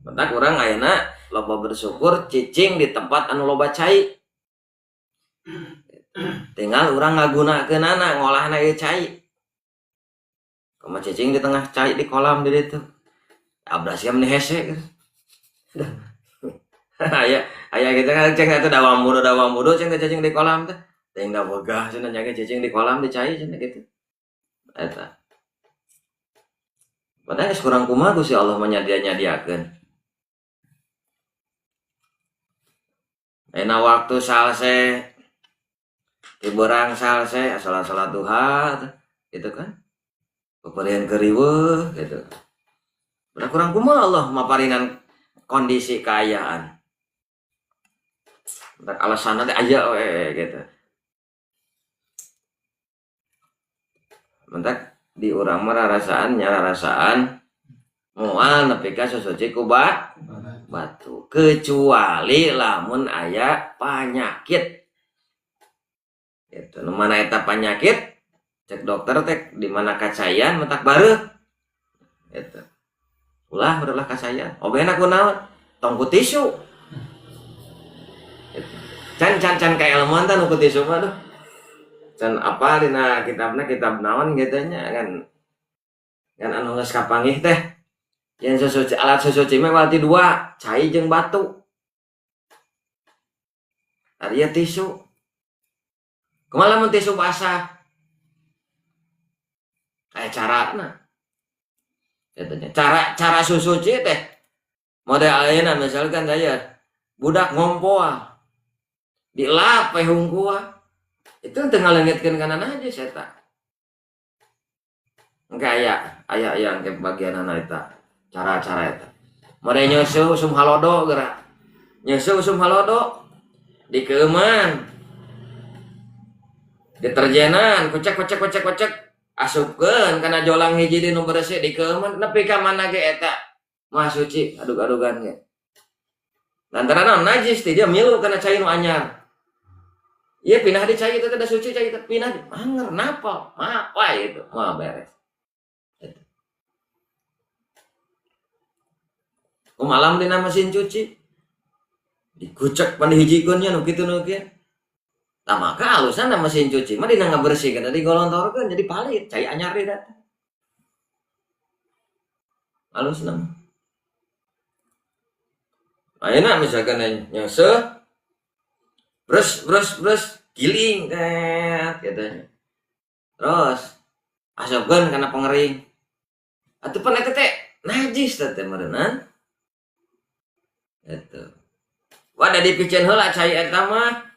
Mentak urang ayeuna loba bersyukur cicing di tempat anu loba cai. Tinggal urang ngagunakeunana ngolahna ieu cai. Kumaha cicing di tengah cai di kolam di ditu. Abrasi meni hese gitu. Aya aya kitu kan ceng eta dawam wudu ceng teh cicing di kolam teh. Teuing da wegah cenah nya ge cicing di kolam di cai cenah kitu. Eta. Padahal geus kurang kumaha Gusti Allah mah nyadia-nyadiakeun. Ayeuna waktu salse tiberang salse salat-salat duha gitu kan. Peperian keriweuh gitu. Padahal kurang kumaha Allah maparinan kondisi kaayaan. Entak alasanna teh aya we gitu. Mentak di urang mah rarasaan nya rarasaan moal nepi ka susuci ku batu kecuali lamun aya panyakit. Gitu. Nu mana eta panyakit cek dokter teh di mana kacayan mentak bareuh. Gitu. Ulah ulah kacayan. Obehna kunaon? Tong ku tisu. Gitu. Can can can kailmuan tah nu ku tisu mah duh. Can apa dina kitabna kitab naon gitu nya kan. Kan anu geus kapanggih teh. Yang sesuci alat sesuci mah berarti dua, cai jeung batu. Tadi ya tisu. Kumaha lamun tisu basah? Aya carana. Cara cara susuci teh. Model ayeuna misalkan saya budak ngompoa. Dilap we hungkua. Itu teu ngaleungitkeun kana najis eta. Engke aya aya yang ke bagianana eta. Cara-cara eta. Model nyeuseum usum halodo geura. Nyeuseum usum halodo dikeuman. Deterjenan kucek kucek kucek kucek asupkeun kana jolang hiji di nu beresih dikeuman nepi ka mana ge eta mah suci adug-adugan ge. Lantaran naon najis teh dia milu kana cai nu anyar. Ieu pindah di cai teh da suci cai teh pindah anger napal mapa itu mah beres. Eta. Kumalam dina mesin cuci dikucek pan dihijikeun nya nu kitu nu kieu. Tah maka alusan mesin cuci mah dina ngabersihkeun tadi golontorkeun jadi palit cai anyar deui datang. Alusna mah. Ayeuna misalkan nyeuseuh brus brus brus giling tet kitu. Terus asupkeun kana pengering. Atuh pan eta teh najis teh meureunna. Eta. Wadah dipiceun heula cai eta mah.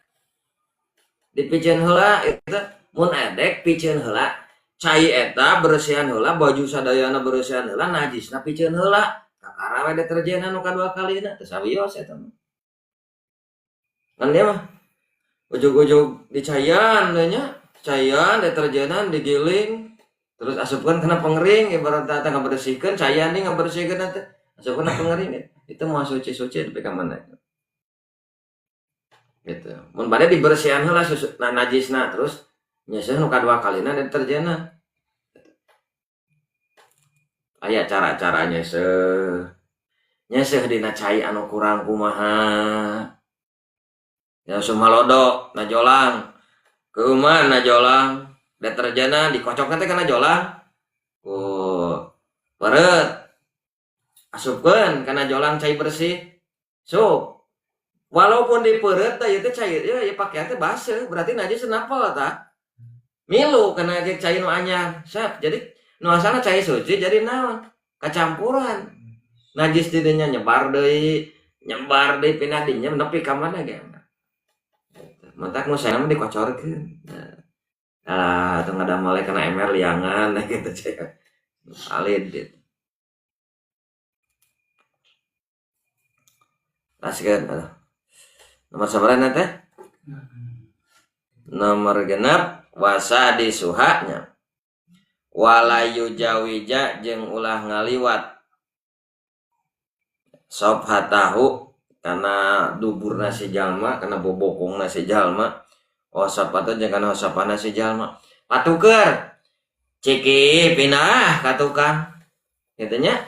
Dipiceun heula eta mun edek piceun heula cai eta beresihan heula baju sadayana beresihan heula najisna piceun heula kakara we deterjenan nu kadua kalina teu sawios eta mah. Kan dia mah ujug-ujug dicaian we nya, caian deterjenan digiling terus asupkeun kana pengering ibarat teh ngabersihkeun caian deui ngabersihkeun teh asupkeun kana pengering itu mah suci-suci nepi ka mana gitu. Mun bade dibersihan heula susu nah najisna terus nyeuseuh nu kadua kalina deterjenna. Aya cara-cara nyeuseuh. Nyeuseuh dina cai anu kurang kumaha. Ya sumalodo na jolang. Keuman na jolang, deterjenna dikocokna teh kana jolang. Ku peureut. Asupkeun kana jolang cai bersih. Sup. Walaupun dipeureut teh ieu teh cai ieu ya pakaian teh baseuh, berarti najis napel tah. Milu kana ge cai nu anyar. Sep, jadi nu asalna cai suci jadi naon? Kacampuran. Najis di dinya nyebar deui pindah dinya nepi ka mana ge. Matak nu saena mah dikocorkeun. Nah, atuh ngadamel kana ember liangan gitu cai. Alid gitu. Askeun atuh. Nomor sabaraha teh? Nomor genep wasa disuhanya. Wala yujawija jeung ulah ngaliwat. Sop hatahu kana duburna si jalma, kana bobokongna si jalma. Wasapatu jeung kana wasapana si jalma. Patuker. Ciki pindah ka tukang. Kitu nya.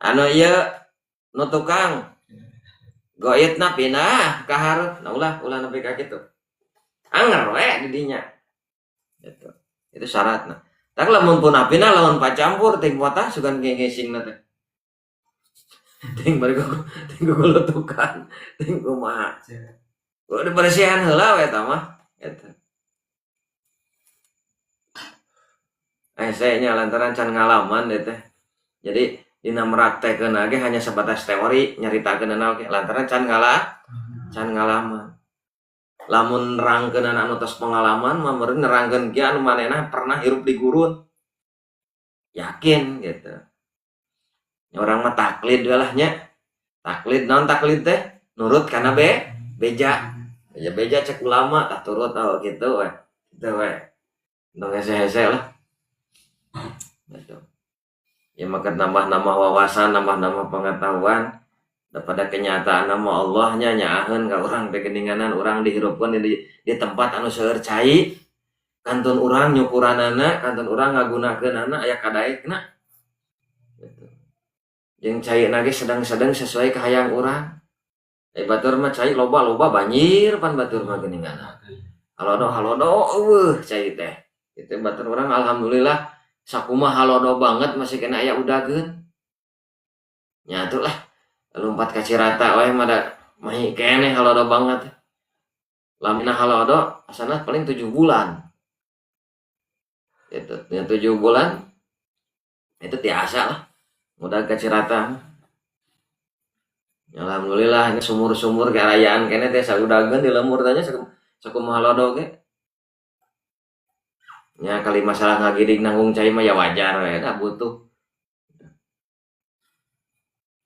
Anu ieu nu tukang goitna pindah ka hareup. Nah ulah ulah nepi ka kitu. Anger we di dinya. Gitu. Itu syaratna. Tak lamun pun pindah lamun pacampur ting potah sugan ngesingna teh. Ting bari ting gugulutukan, ting kumaha. Udah bersihan heula we eta mah. Gitu. Saya nya lantaran can ngalaman deh teh. Jadi dina meraktekeun ge hanya sebatas teori nyaritakeun oge lantaran can ngalaman. Lamun nerangkeun anu tos pengalaman mah meureun nerangkeun ge anu manehna pernah hirup di gurun. Yakin gitu. Orang mah taklid we lah nya. Taklid naon taklid teh? Nurut kana beja. Beja-beja cek ulama tah turut oh gitu we. Gitu we. Nu hese-hese lah. Gitu. Ya maka nambah-nambah wawasan, nambah-nambah pengetahuan daripada kenyataan nama Allahnya nyaaheun ka urang teh geuninganan urang dihirupkeun di tempat anu seueur cai kantun urang nyukuranana, kantun urang ngagunakeunana aya kadaekna. Gitu. Jeung caina ge sedang-sedang sesuai kahayang urang. Batur mah cai loba-loba banjir pan batur mah geuninganan. Halodo-halodo eueuh cai teh. Itu batur urang alhamdulillah sakumaha halodo banget masih kena aya udageun. Nya atuh lah lompat ka Cirata we mah da mahi keneh halodo banget. Lamina halodo asana paling 7 bulan. Gitu. Yang 7 bulan itu tiasa lah. Mudah kacirata. Alhamdulillah ini sumur-sumur kearayaan kene teh saudageun di lembur tanya sakumaha halodo ge. Nya kali masalah ngagidig nanggung cai mah ya wajar we da butuh.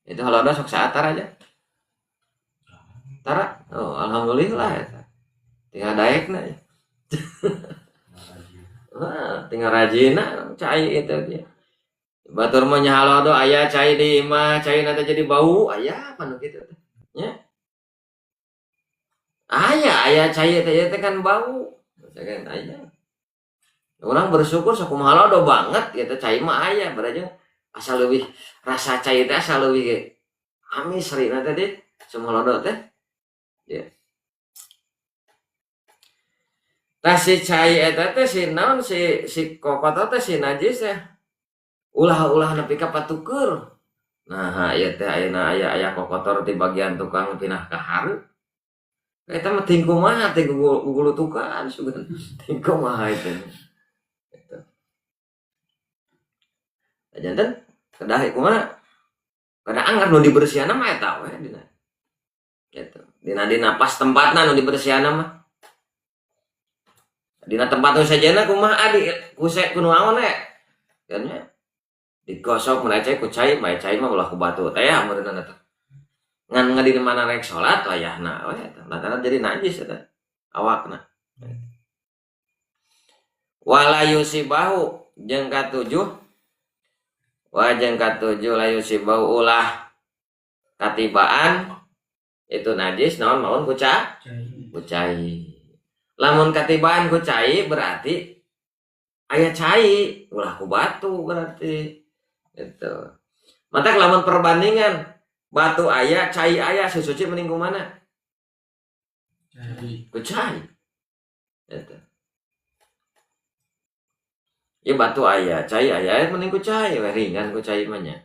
Itu halodo sok saatar aja. Tara. Oh, alhamdulillah eta. Tinggal daekna ya. Wah, tinggal rajinna cai itu dia. Batur mah nya halodo aya cai di imah, cai nanti jadi bau, aya apa nu kitu teh. Nya. Aya cai teh teh kan bau. Misalkan aya. Orang bersyukur sakumaha halodo banget gitu cai mah aya berarti asa leuwih rasa cai teh asa leuwih amis rina teh deh sakumaha halodo teh. Ya. Tah si cai eta teh si naon si kokotor teh si najis teh. Ulah-ulah nepi ka patuker. Nah, ieu teh ayeuna aya kokotor di bagian tukang pindah ka hareup. Eta mah ting kumaha ting gugulutukan sugan. Ting kumaha itu. Gitu. Janten kedah kumaha? Kedah anggar nu dibersihanna mah eta we dina. Gitu. Dina pas tempatna nu dibersihanna mah. Dina tempat nu sejenna kumaha adi kusek ku naon we. Kan nya. Digosok mun cai ku cai, bae cai mah ulah ku batu teh ya meureunna teh. Ngan di mana rek salat wayahna we eta. Lantaran jadi najis eta awakna. Wala yusibahu jeung katujuh wa jeung katujuh la yusibahu ulah katibaan itu najis naon maun ku cai. Lamun katibaan ku cai berarti aya cai ulah ku batu berarti. Gitu. Matak lamun perbandingan batu aya cai aya susuci mending ku mana? Cai. Ku cai. Gitu. Ya batu aya, cai aya mending ku cai, we ringan ku cai mah nya.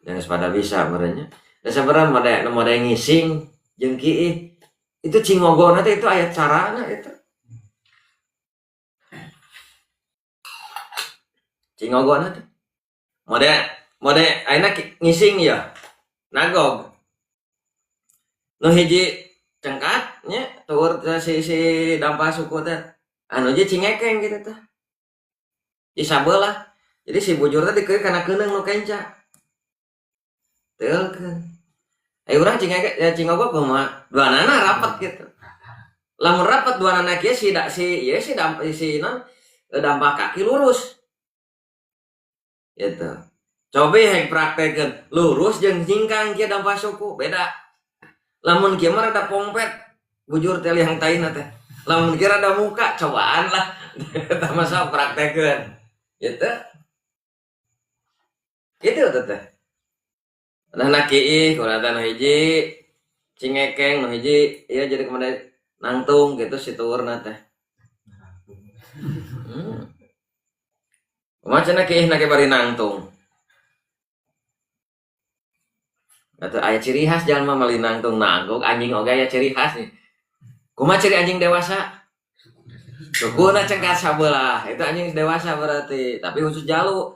Dan pada bisa merenya. Dan sebenarnya mode ngising jeung kiih itu cingogona teh itu aya carana itu. Cingogona teh. Mode ayeuna ngising ya. Nagog. Nu hiji cengkat nya tuur teh si dampa suku teh. Anu je cingekeng gitu teh. Di sabelah. Jadi si bujur teh dikeun kana keuneung nu kenca. Teulkeun. Ayo urang cingekeng ya cingogog kumaha? Duanana rapet gitu. Lamun rapet duanana kieu si da, si ieu si dampa si naon dampa kaki lurus. Gitu. Coba hek praktekeun lurus jeung nyingkang kieu dampa suku beda. Lamun kieu mah rada pongpet bujur teh liang taina teh. Lamun kieu rada muka cobaan lah. Eta mah sok praktekeun. Gitu. Gitu teh. Nah kiih kurang nu hiji cingekeng nu hiji ieu jadi kemana nangtung gitu si tuurna teh. Kumaha cenah kiih na ge bari nangtung. Atau aya ciri khas jalma meuli nangtung nagog anjing oge aya ciri khas nih. Kumaha ciri anjing dewasa? Sukuna cengkat sabelah. Itu anjing dewasa berarti, tapi khusus jalu.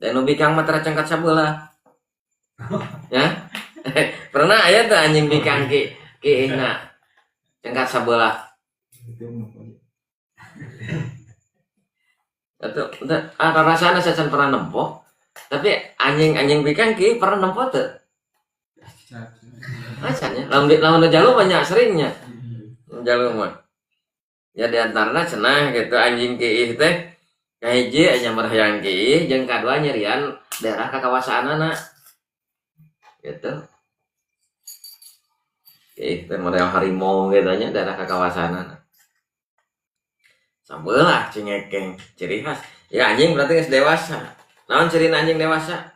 Dan nu bikang mah tara cengkat sabelah. Ya? Pernah aya teh anjing bikang ki kiihna cengkat sabelah. Atuh, rasana saya can pernah nempo. Tapi anjing-anjing bikang ki pernah nempo teu? Acan nya. Lamun jalu banyak seringnya. Jalu mah. Ya di antarana cenah gitu anjing kiih teh kahiji nya merhayang kiih jeung kadua nyerian daerah ka kawasaanana. Gitu. Kiih teh model harimau gitu nya daerah ka kawasaanana. Sabelah cingekeng ciri khas. Ya anjing berarti geus dewasa. Naon ciri anjing dewasa?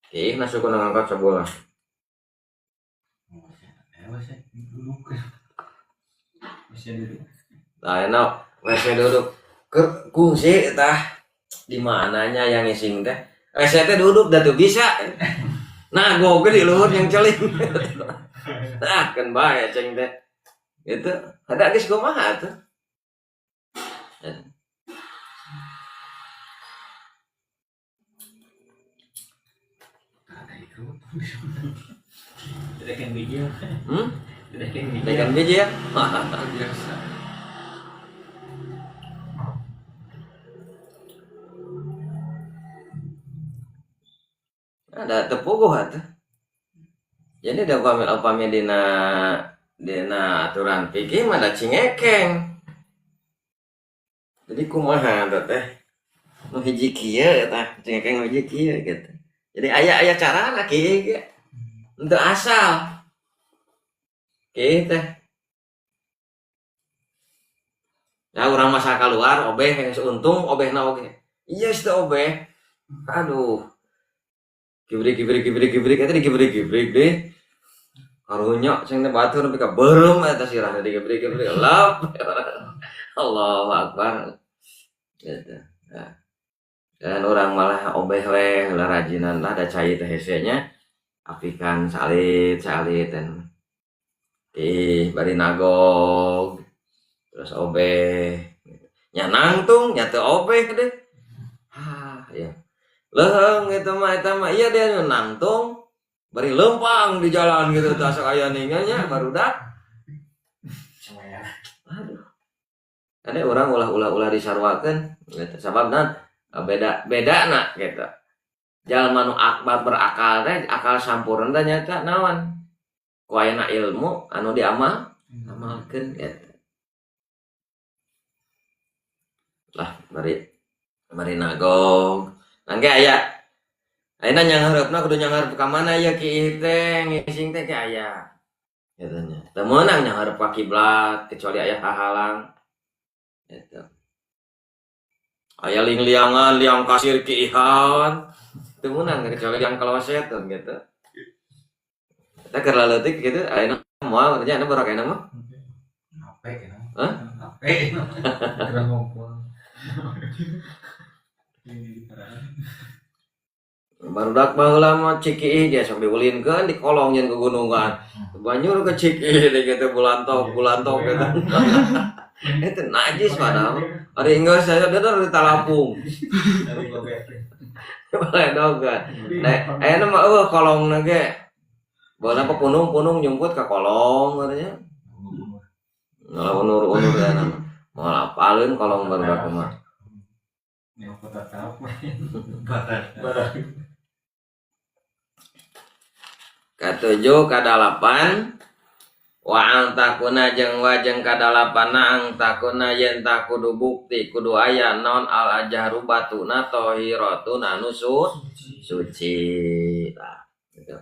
Kiih na suku ngangkat sabelah. Dewasa duduk. Masih duduk. Nah, enak WC duduk. Kungsi tah di mananya yang ngising teh? WC teh duduk dah tuh bisa. Nah, goge di luhur yang celing. Nah, kan bae ceng teh. Gitu. Ada geus kumaha tuh? Ada itu. Tidak yang biji. Tidak yang biji. Tidak biji ya? Biasa. Ada tepuguh atuh. Jadi da upami dina aturan fikih mah da cingekeng. Jadi kumaha teh teh? Nu hiji kieu tah, cingekeng nu hiji kieu gitu. Jadi aya carana kieu ge. Henteu asal. Kieu teh. Nah, urang masa keluar obeh geus untung obehna oge. Iya geus teu obeh. Aduh. Kibrik eta dikibrik-kibrik deh. Karunya cing teh batur nepi ka beureum eta sirahna dikibrik-kibrik lep. Allahu akbar. Gitu. Nah. Dan orang malah obeh we lah rajinan lah da cai teh hese nya. Apikan salit-salit dan ih bari nagog. Terus obeh. Nya nangtung nya teu obeh deh. Hah, ya. Leuheung eta mah iya dia nangtung bari lempang di jalan gitu tah sok aya ninganya barudak. Aduh. Ada orang ulah-ulah disarwakeun gitu. Sababna beda-bedana gitu. Jalma nu akbar berakal teh akal sampurna teh nyata naon? Ku ayana ilmu anu diamal amalkeun gitu. Lah bari nagog. Nangge aya. Ayeuna nyanghareupna kudu nyanghareup ka mana ya ki teh ngising teh ke aya. Gitu nya. Teu meunang nyanghareup ka kiblat kecuali aya hahalang. Gitu. Aya lingliangan, liang kasir kiihan. Teu meunang kecuali liang kloset gitu. Eta keur laleutik gitu ayeuna moal nya anu barok ayeuna mah. Ape cenah. Hah? Ape. Keur ngumpul. Barudak baheula mah Cikiih ge sok diulinkeun di kolong jeung kegunungan. Banjur ke Cikiih deui kitu bulantok gitu. Itu najis padahal. Ari enggeus saya dedor di talapung. Baledogan. Nah, ayeuna mah eueuh kolongna ge. Baheula mah punung-punung nyumput ka kolong katanya. Ngalah unur-unur ya nama. Moal apaleun kolong barudak mah. Katujuh kadalapan wa ang takuna jeung wajeng kadalapanna ang takuna yen ta kudu bukti kudu aya naon al ajharu batuna tahiratun anu suci. Nah, gitu.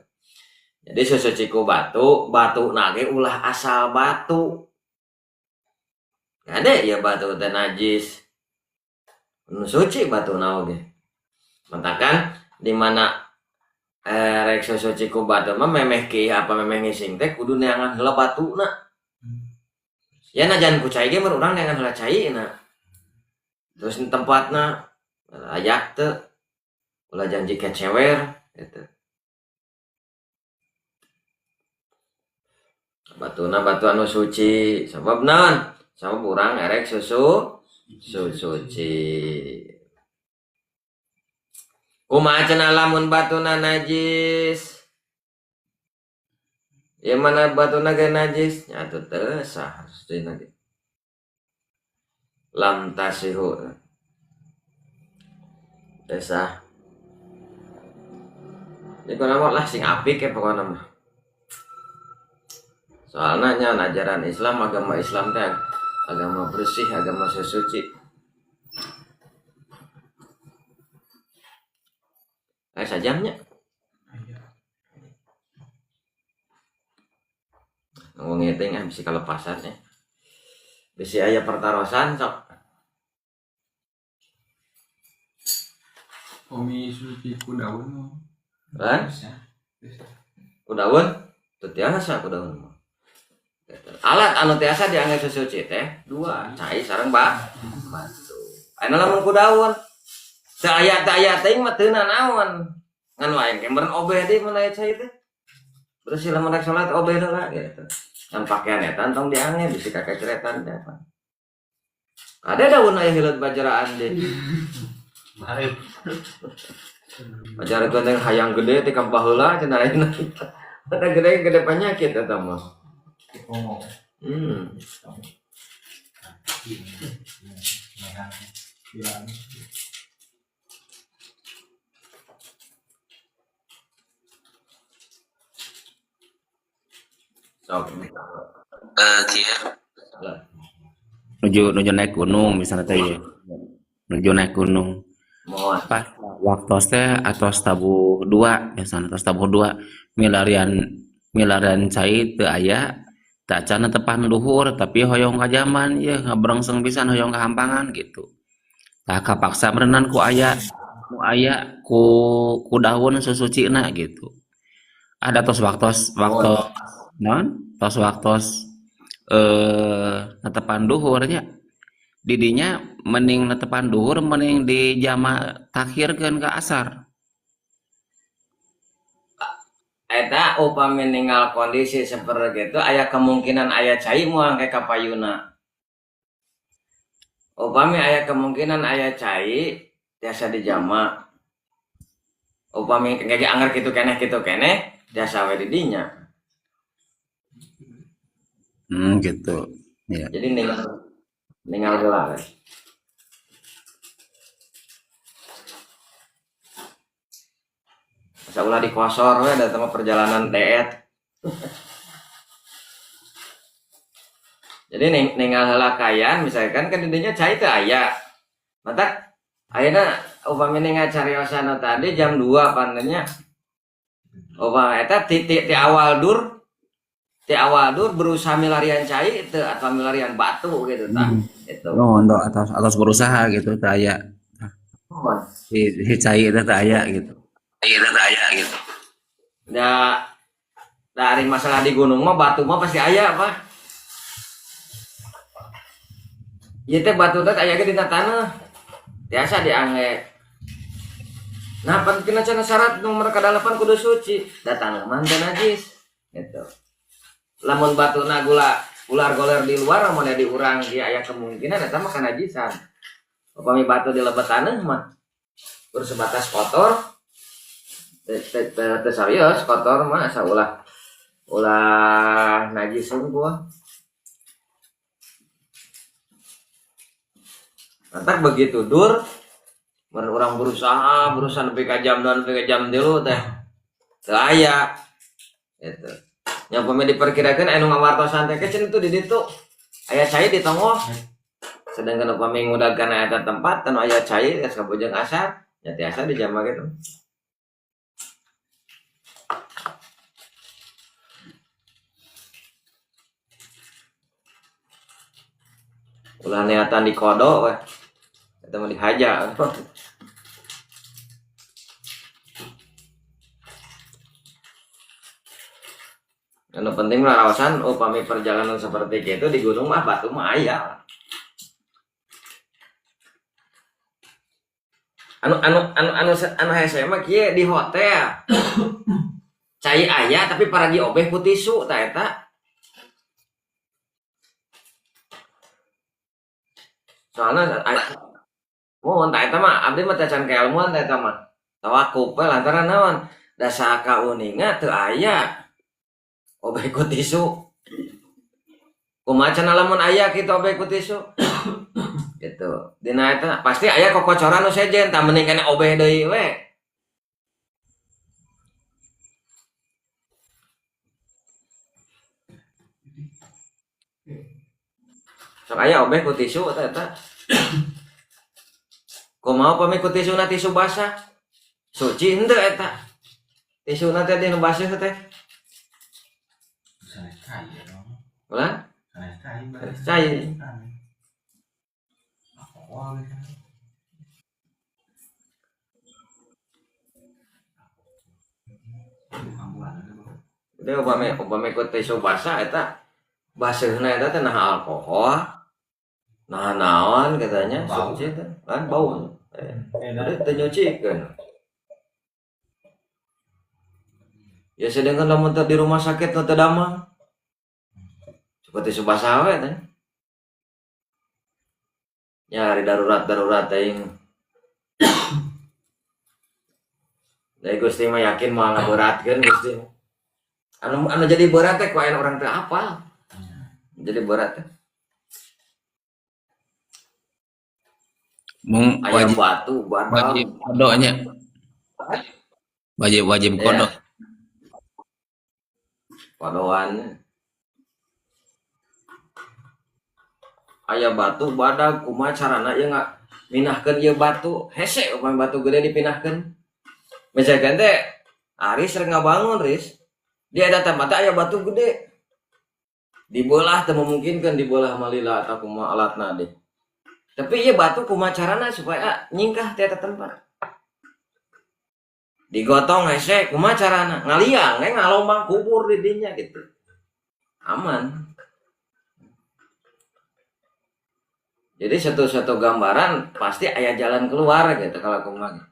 Jadi sesuci ku batu, batuna ge ulah asal batu. Kade ya batu teh najis. Nu suci batuna oge. Matakan di mana rek suci ku batu mah memeh ki apa memeh ngising teh kudu neangan heula batuna. Ya najan ku cai ge mun urang neangan heula caina. Terus tempatna layak teu ulah janji kecewer gitu. Batuna batu anu suci sabab naon? Sabab urang erek susu suci. Kumaha cenah lamun batuna najis? Ya mana batuna ge najis? Nya atuh teu sah sucina ge. Lam tasihu. Teu sah. Ieu mah lah sing apik ya pokona mah. Soalna nya ajaran Islam, agama Islam teh agama bersih, agama sesuci. Sajamnya. Nunggu ngiting ah bisi kalepasan ya. Bisi aya pertarosan sok. Umi suci ku daun. Hah? Ku daun? Teu tiasa ku daun mah. Alat anu tiasa diangge sesuci teh dua, cai sareng batu. Ayeuna lamun ku daun. Teu aya teuing mah teu nanaon. Ngan wae kemeureun obeh deui mun aya cai teh. Bersih lamun rek salat obeh heula gitu. Ngan pakaian eta tong diange bisi kakeceretan teh apa. Ada daun aya hileut bajaraan deui. Balik. Bajarkeun teh hayang gede ti ka baheula cenah ayeuna. Ada gede-gede penyakit eta mah. Hmm. Sok. Nuju naik gunung misalnya teh ya. Nuju naik gunung. Mohon. Pas waktu teh atos tabuh dua, misalnya atos tabuh dua milarian cai teu aya, teu acan tepan luhur tapi hoyong ka jaman ieu ngabrengseng pisan hoyong ka hampangan gitu. Tah kapaksa meureunan ku aya ku daun susucina gitu. Ada tos waktos non tos waktos netepan duhurnya. Didinya mending netepan duhur mending di jama takhirkeun ka asar. Eta upami ninggal kondisi seperti itu aya kemungkinan aya cai moal ke kapayuna. Upami aya kemungkinan aya cai tiasa dijama. Upami ge anger kitu keneh tiasa we di dinya. Gitu. Ya. Jadi ningal heula we. Masa ulah dikosor we da mah perjalanan deet. Jadi ningal heula kayan misalkan kan didinya cai teu aya. Matak ayeuna upami ningal cariosan tadi jam 2 panenya. Upami eta ti awal dur berusaha milarian cai teu atau milarian batu gitu tah. Itu. Oh, atas berusaha gitu teu aya. Si cai teh teu aya gitu. Iya teh aya gitu. Da dari masalah di gunung mah batu mah pasti aya, Pak. Ieu teh batu teh aya ge dina taneuh. Biasa diangge. Nah, pentingna cenah syarat nomor ka-8 kudu suci. Da taneuh mah teu najis. Gitu. Lamun batuna gula ular goler di luar mun di urang ge aya kemungkinan eta mah kanajisan. Upami batu di lebet taneuh mah bersebatas kotor. Teu serius kotor mah asa ulah najis unggul. Lantak begitu dur orang berusaha nepi ka jam 2 nepi ka jam 3 teh teu aya gitu. Nya upami diperkirakeun anu ngawartosan teh cenah itu di ditu aya cai di tonggoh. Sedangkan upami ngudagkeun eta tempat teu aya cai geus kabujeng asar nya tiasa dijama gitu. Ulah niatan dikodok weh. Eta mah dihaja. Anu penting mah rawasan upami perjalanan seperti itu di gunung mah batu mah aya. Anu anu anu anu anu hese mah kieu di hotel. Cai aya tapi paragi obeh ku tisu tah eta. Soalna mun tah eta mah abdi mah teh can keilmuan tah eta mah. Tawakuf we lantaran naon? Da saka uninga teu aya. Obeh ku tisu. Kumaha cenah lamun aya kitu obeh ku tisu? Gitu. Dina eta pasti aya kokocoran nu sejen tah mending kana obeh deui we. Sok aya obeh ku tisu eta eta. Kumaha upami ku tisuna tisu basah? Suci henteu eta. Tisuna teh dinu baseuh teh. Ulah? Cai. Udah upami ku tisu basah eta baseuhna eta teh nah alkohol. Nah naon katanya suci teh kan bau. Udah teu nyucikeun. Ya sedangkan lamun teu di rumah sakit nu teu damang. Seperti subasa we teh. Ya hari darurat-darurat teuing. Da Gusti mah yakin moal ngaberatkeun Gusti. Anu jadi berat teh ku aya urang teu apal. Jadi berat teh. Mung Aya wajib batu badak. Wajib kodonya. Wajib Iya. kodo. Kodoan. Aya batu badak kumaha carana ieu minahkeun ieu batu hese upami batu gede dipinahkeun. Misalkan teh Aris rek ngabangun Riz. Dia datang mata aya batu gede. Dibelah teu memungkinkan dibelah malila atau kumaha alatna deh. Tapi ieu batu kumaha carana supaya nyingkah ti eta tempat. Digotong hese kumaha carana? Ngaliang we ngalombang kubur di dinya gitu. Aman. Jadi satu-satu gambaran pasti aya jalan keluar gitu kalau kumaha.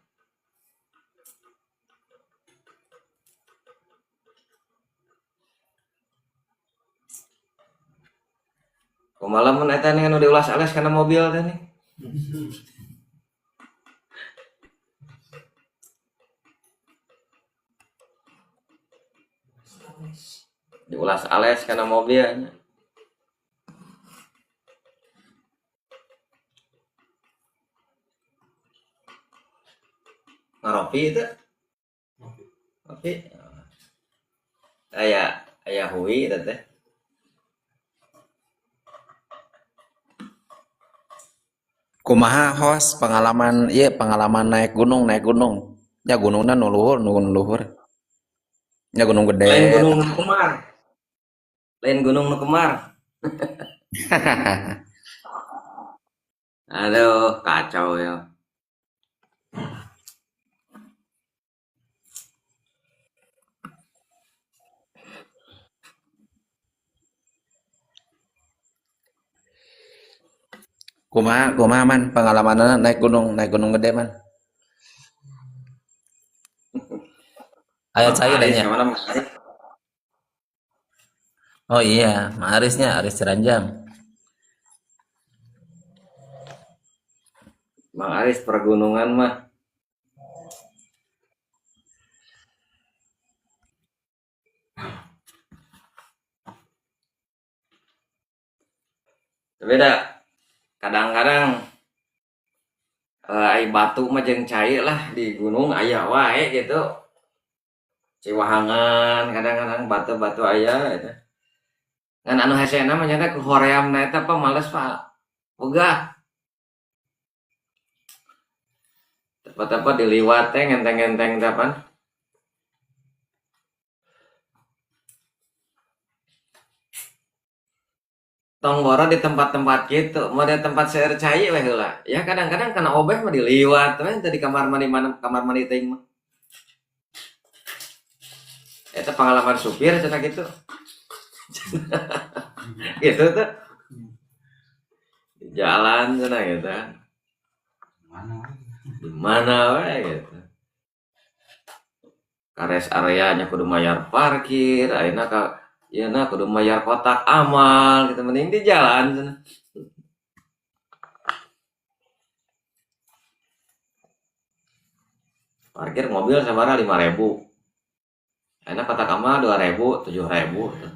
Kumaha lamun eta nih anu diulas-alas kana mobil teh nih. Diulas-ales kana mobilnya. Ngaropi itu? Ngopi. Aya hui itu teh. Kumaha host pengalaman ieu pengalaman naik gunung. Ya gunungna nu luhur, nu luhur. Ya gunung gede. Lain gunung nu kemar. Lain gunung nu kemar. Aduh, kacau ya. Kumaha man pengalamanna naik gunung gede man. Ayo saya tanya. Oh iya, Ma Arisnya, Aris Ciranjang. Mang Aris pergunungan mah. Beda. Kadang-kadang ai batu mah jeung cai lah di gunung aya wae gitu. Ciwahangan kadang-kadang batu-batu aya gitu. Ngan anu hesena mah nyata ku horeamna eta pa males pa. Wegah. Tepat-tepat diliwat teh ngenteng-ngenteng teh pan. Tong boro di tempat-tempat gitu, mau di tempat seueur cai we heula. Ya kadang-kadang kana obeh mah diliwat we teh di kamar mandi mana kamar mandi teuing mah. Eta pengalaman supir cenah gitu. Gitu tuh. Di jalan cenah gitu. Di mana we gitu. Ka rest area nya kudu mayar parkir, ayeuna ka ieu na kudu mayar kotak amal gitu, mending di jalan cenah. Parkir mobil sabaraha 5.000. Ayeuna kotak amal 2.000, 7.000 tuh.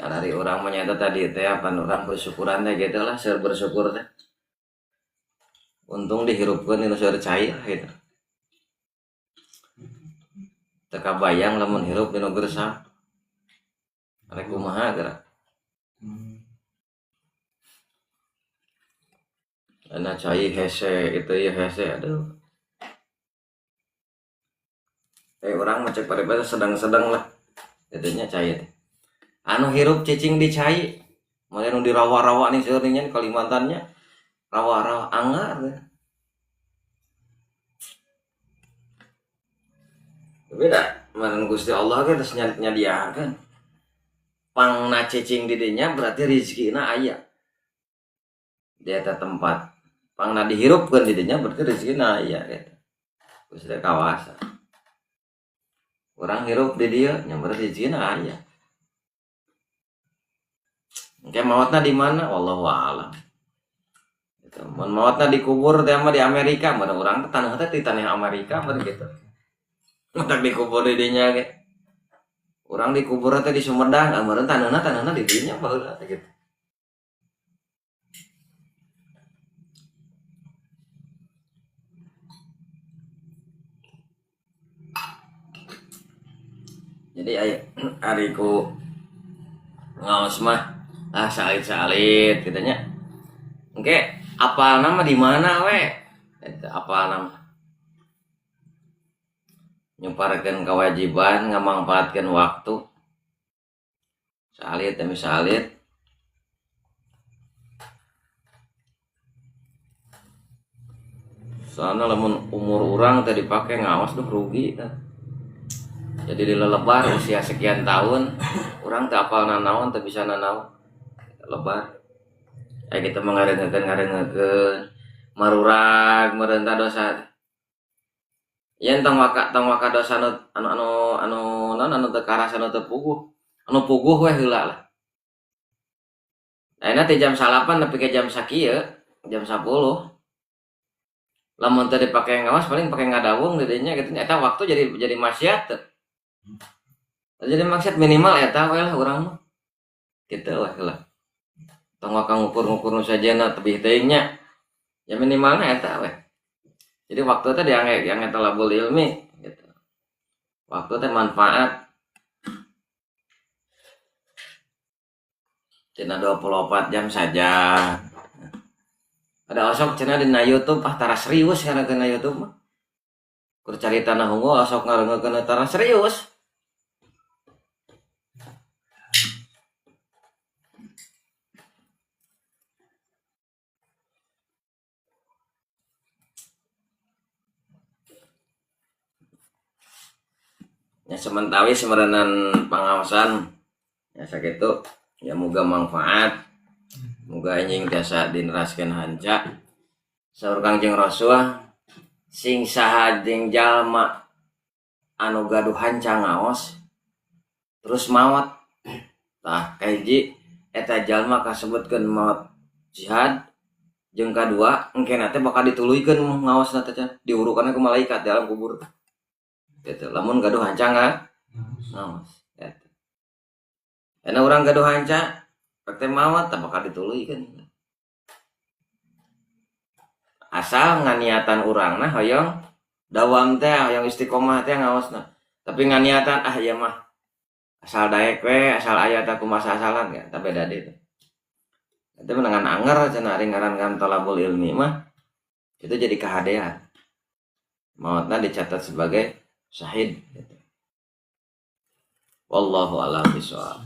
Nah, dari orang menyata tadi teh apa orang bersyukuran teh gitu lah, seur bersyukur teh. Untung dihirupkeun dinu seur cai lah gitu. Teu kabayang lamun hirup dinu gersang. Rek kumaha geura. Ana cai hese itu ya hese aduh. Kayak orang mah cek paribasa sedang-sedang lah. Jadinya cai teh. Anu hirup cicing di cai. Mulai nu di rawa-rawa nih seueur nya di Kalimantannya. Rawa-rawa anggar teh. Beda, mana Gusti Allah ge geus nyadiakeun. Pangna cicing di dinya berarti rezekina aya. Di eta tempat. Pangna dihirupkeun di dinya berarti rezekina aya gitu. Gusti kawasa. Urang hirup di dieu nya berarti rezekina aya. Engke maotna di mana? Wallahu a'lam. Gitu. Mun maotna dikubur teh mah di Amerika, mun urang teh tanah teh di tanah Amerika mah gitu. Matak dikubur di dinya ge. Urang dikubur teh di Sumedang, meureun taneuhna di dinya baheula teh gitu. Jadi aya ari ku ngaos mah ah salit-salit kitu nya. Engke apalna mah di mana we? Eta apalna mah. Nyuparkeun kewajiban, ngamangpaatkeun waktu. Salit demi salit. Soalna lamun umur urang teh dipake ngaos duh rugi tah. Jadi dilelebar usia sekian tahun, urang teh apal nanaon teh bisa nanaon. Lebar. Aya kitu mah ngareungekeun marurag meureun dosa. Yen tong waka dosa anu anu anu naon anu teu karasa anu teu puguh. Anu puguh we heula lah. Ayeuna teh jam 9 nepi ka jam sakieu, jam 10. Lamun teu dipake ngawas paling pake ngadawung di dinya kitu nya eta waktu jadi maksiat teu. Jadi maksiat minimal eta we lah urang mah. Kitu we heula. Tong waka ngukur-ngukur nu sajena tebih teuing nya. Ya minimalna eta we. Jadi waktu teh diangge talabul ilmi gitu. Waktu teh manfaat. Cenah 24 jam saja. Ada osok cenah dina YouTube ah tara serius ngarankeun YouTube mah. Keur caritana unggul osok ngarankeun tara serius. Ya sementawi semerenan pangaosan ya sakitu ya muga manfaat muga anjing tiasa dineraskeun hanca saur Kangjeng Rasul sing saha jeung jalma anu gaduh hanca ngaos terus maot tah kahiji eta jalma kasebutkeun maot jihad jeung kadua engkena teh bakal dituluykeun ngaosna teh diurukanna ku malaikat dalam kubur teh. Gitu. Lamun gaduh hanca ngaos gitu. Ena urang gaduh hanca teh maot teh bakal dituluykeun. Asal nganiatan urangna hoyong dawam teh hoyong istiqomah teh ngaosna. Tapi nganiatan ah ieu mah asal daek we, asal aya teh kumaha asalan ya, tah beda deui teh. Eta mah ngan anger cenah ari ngaran-ngaran talabul ilmi mah itu jadi kahadean. Maotna dicatat sebagai syahid gitu. Wallahu a'lam bishawab.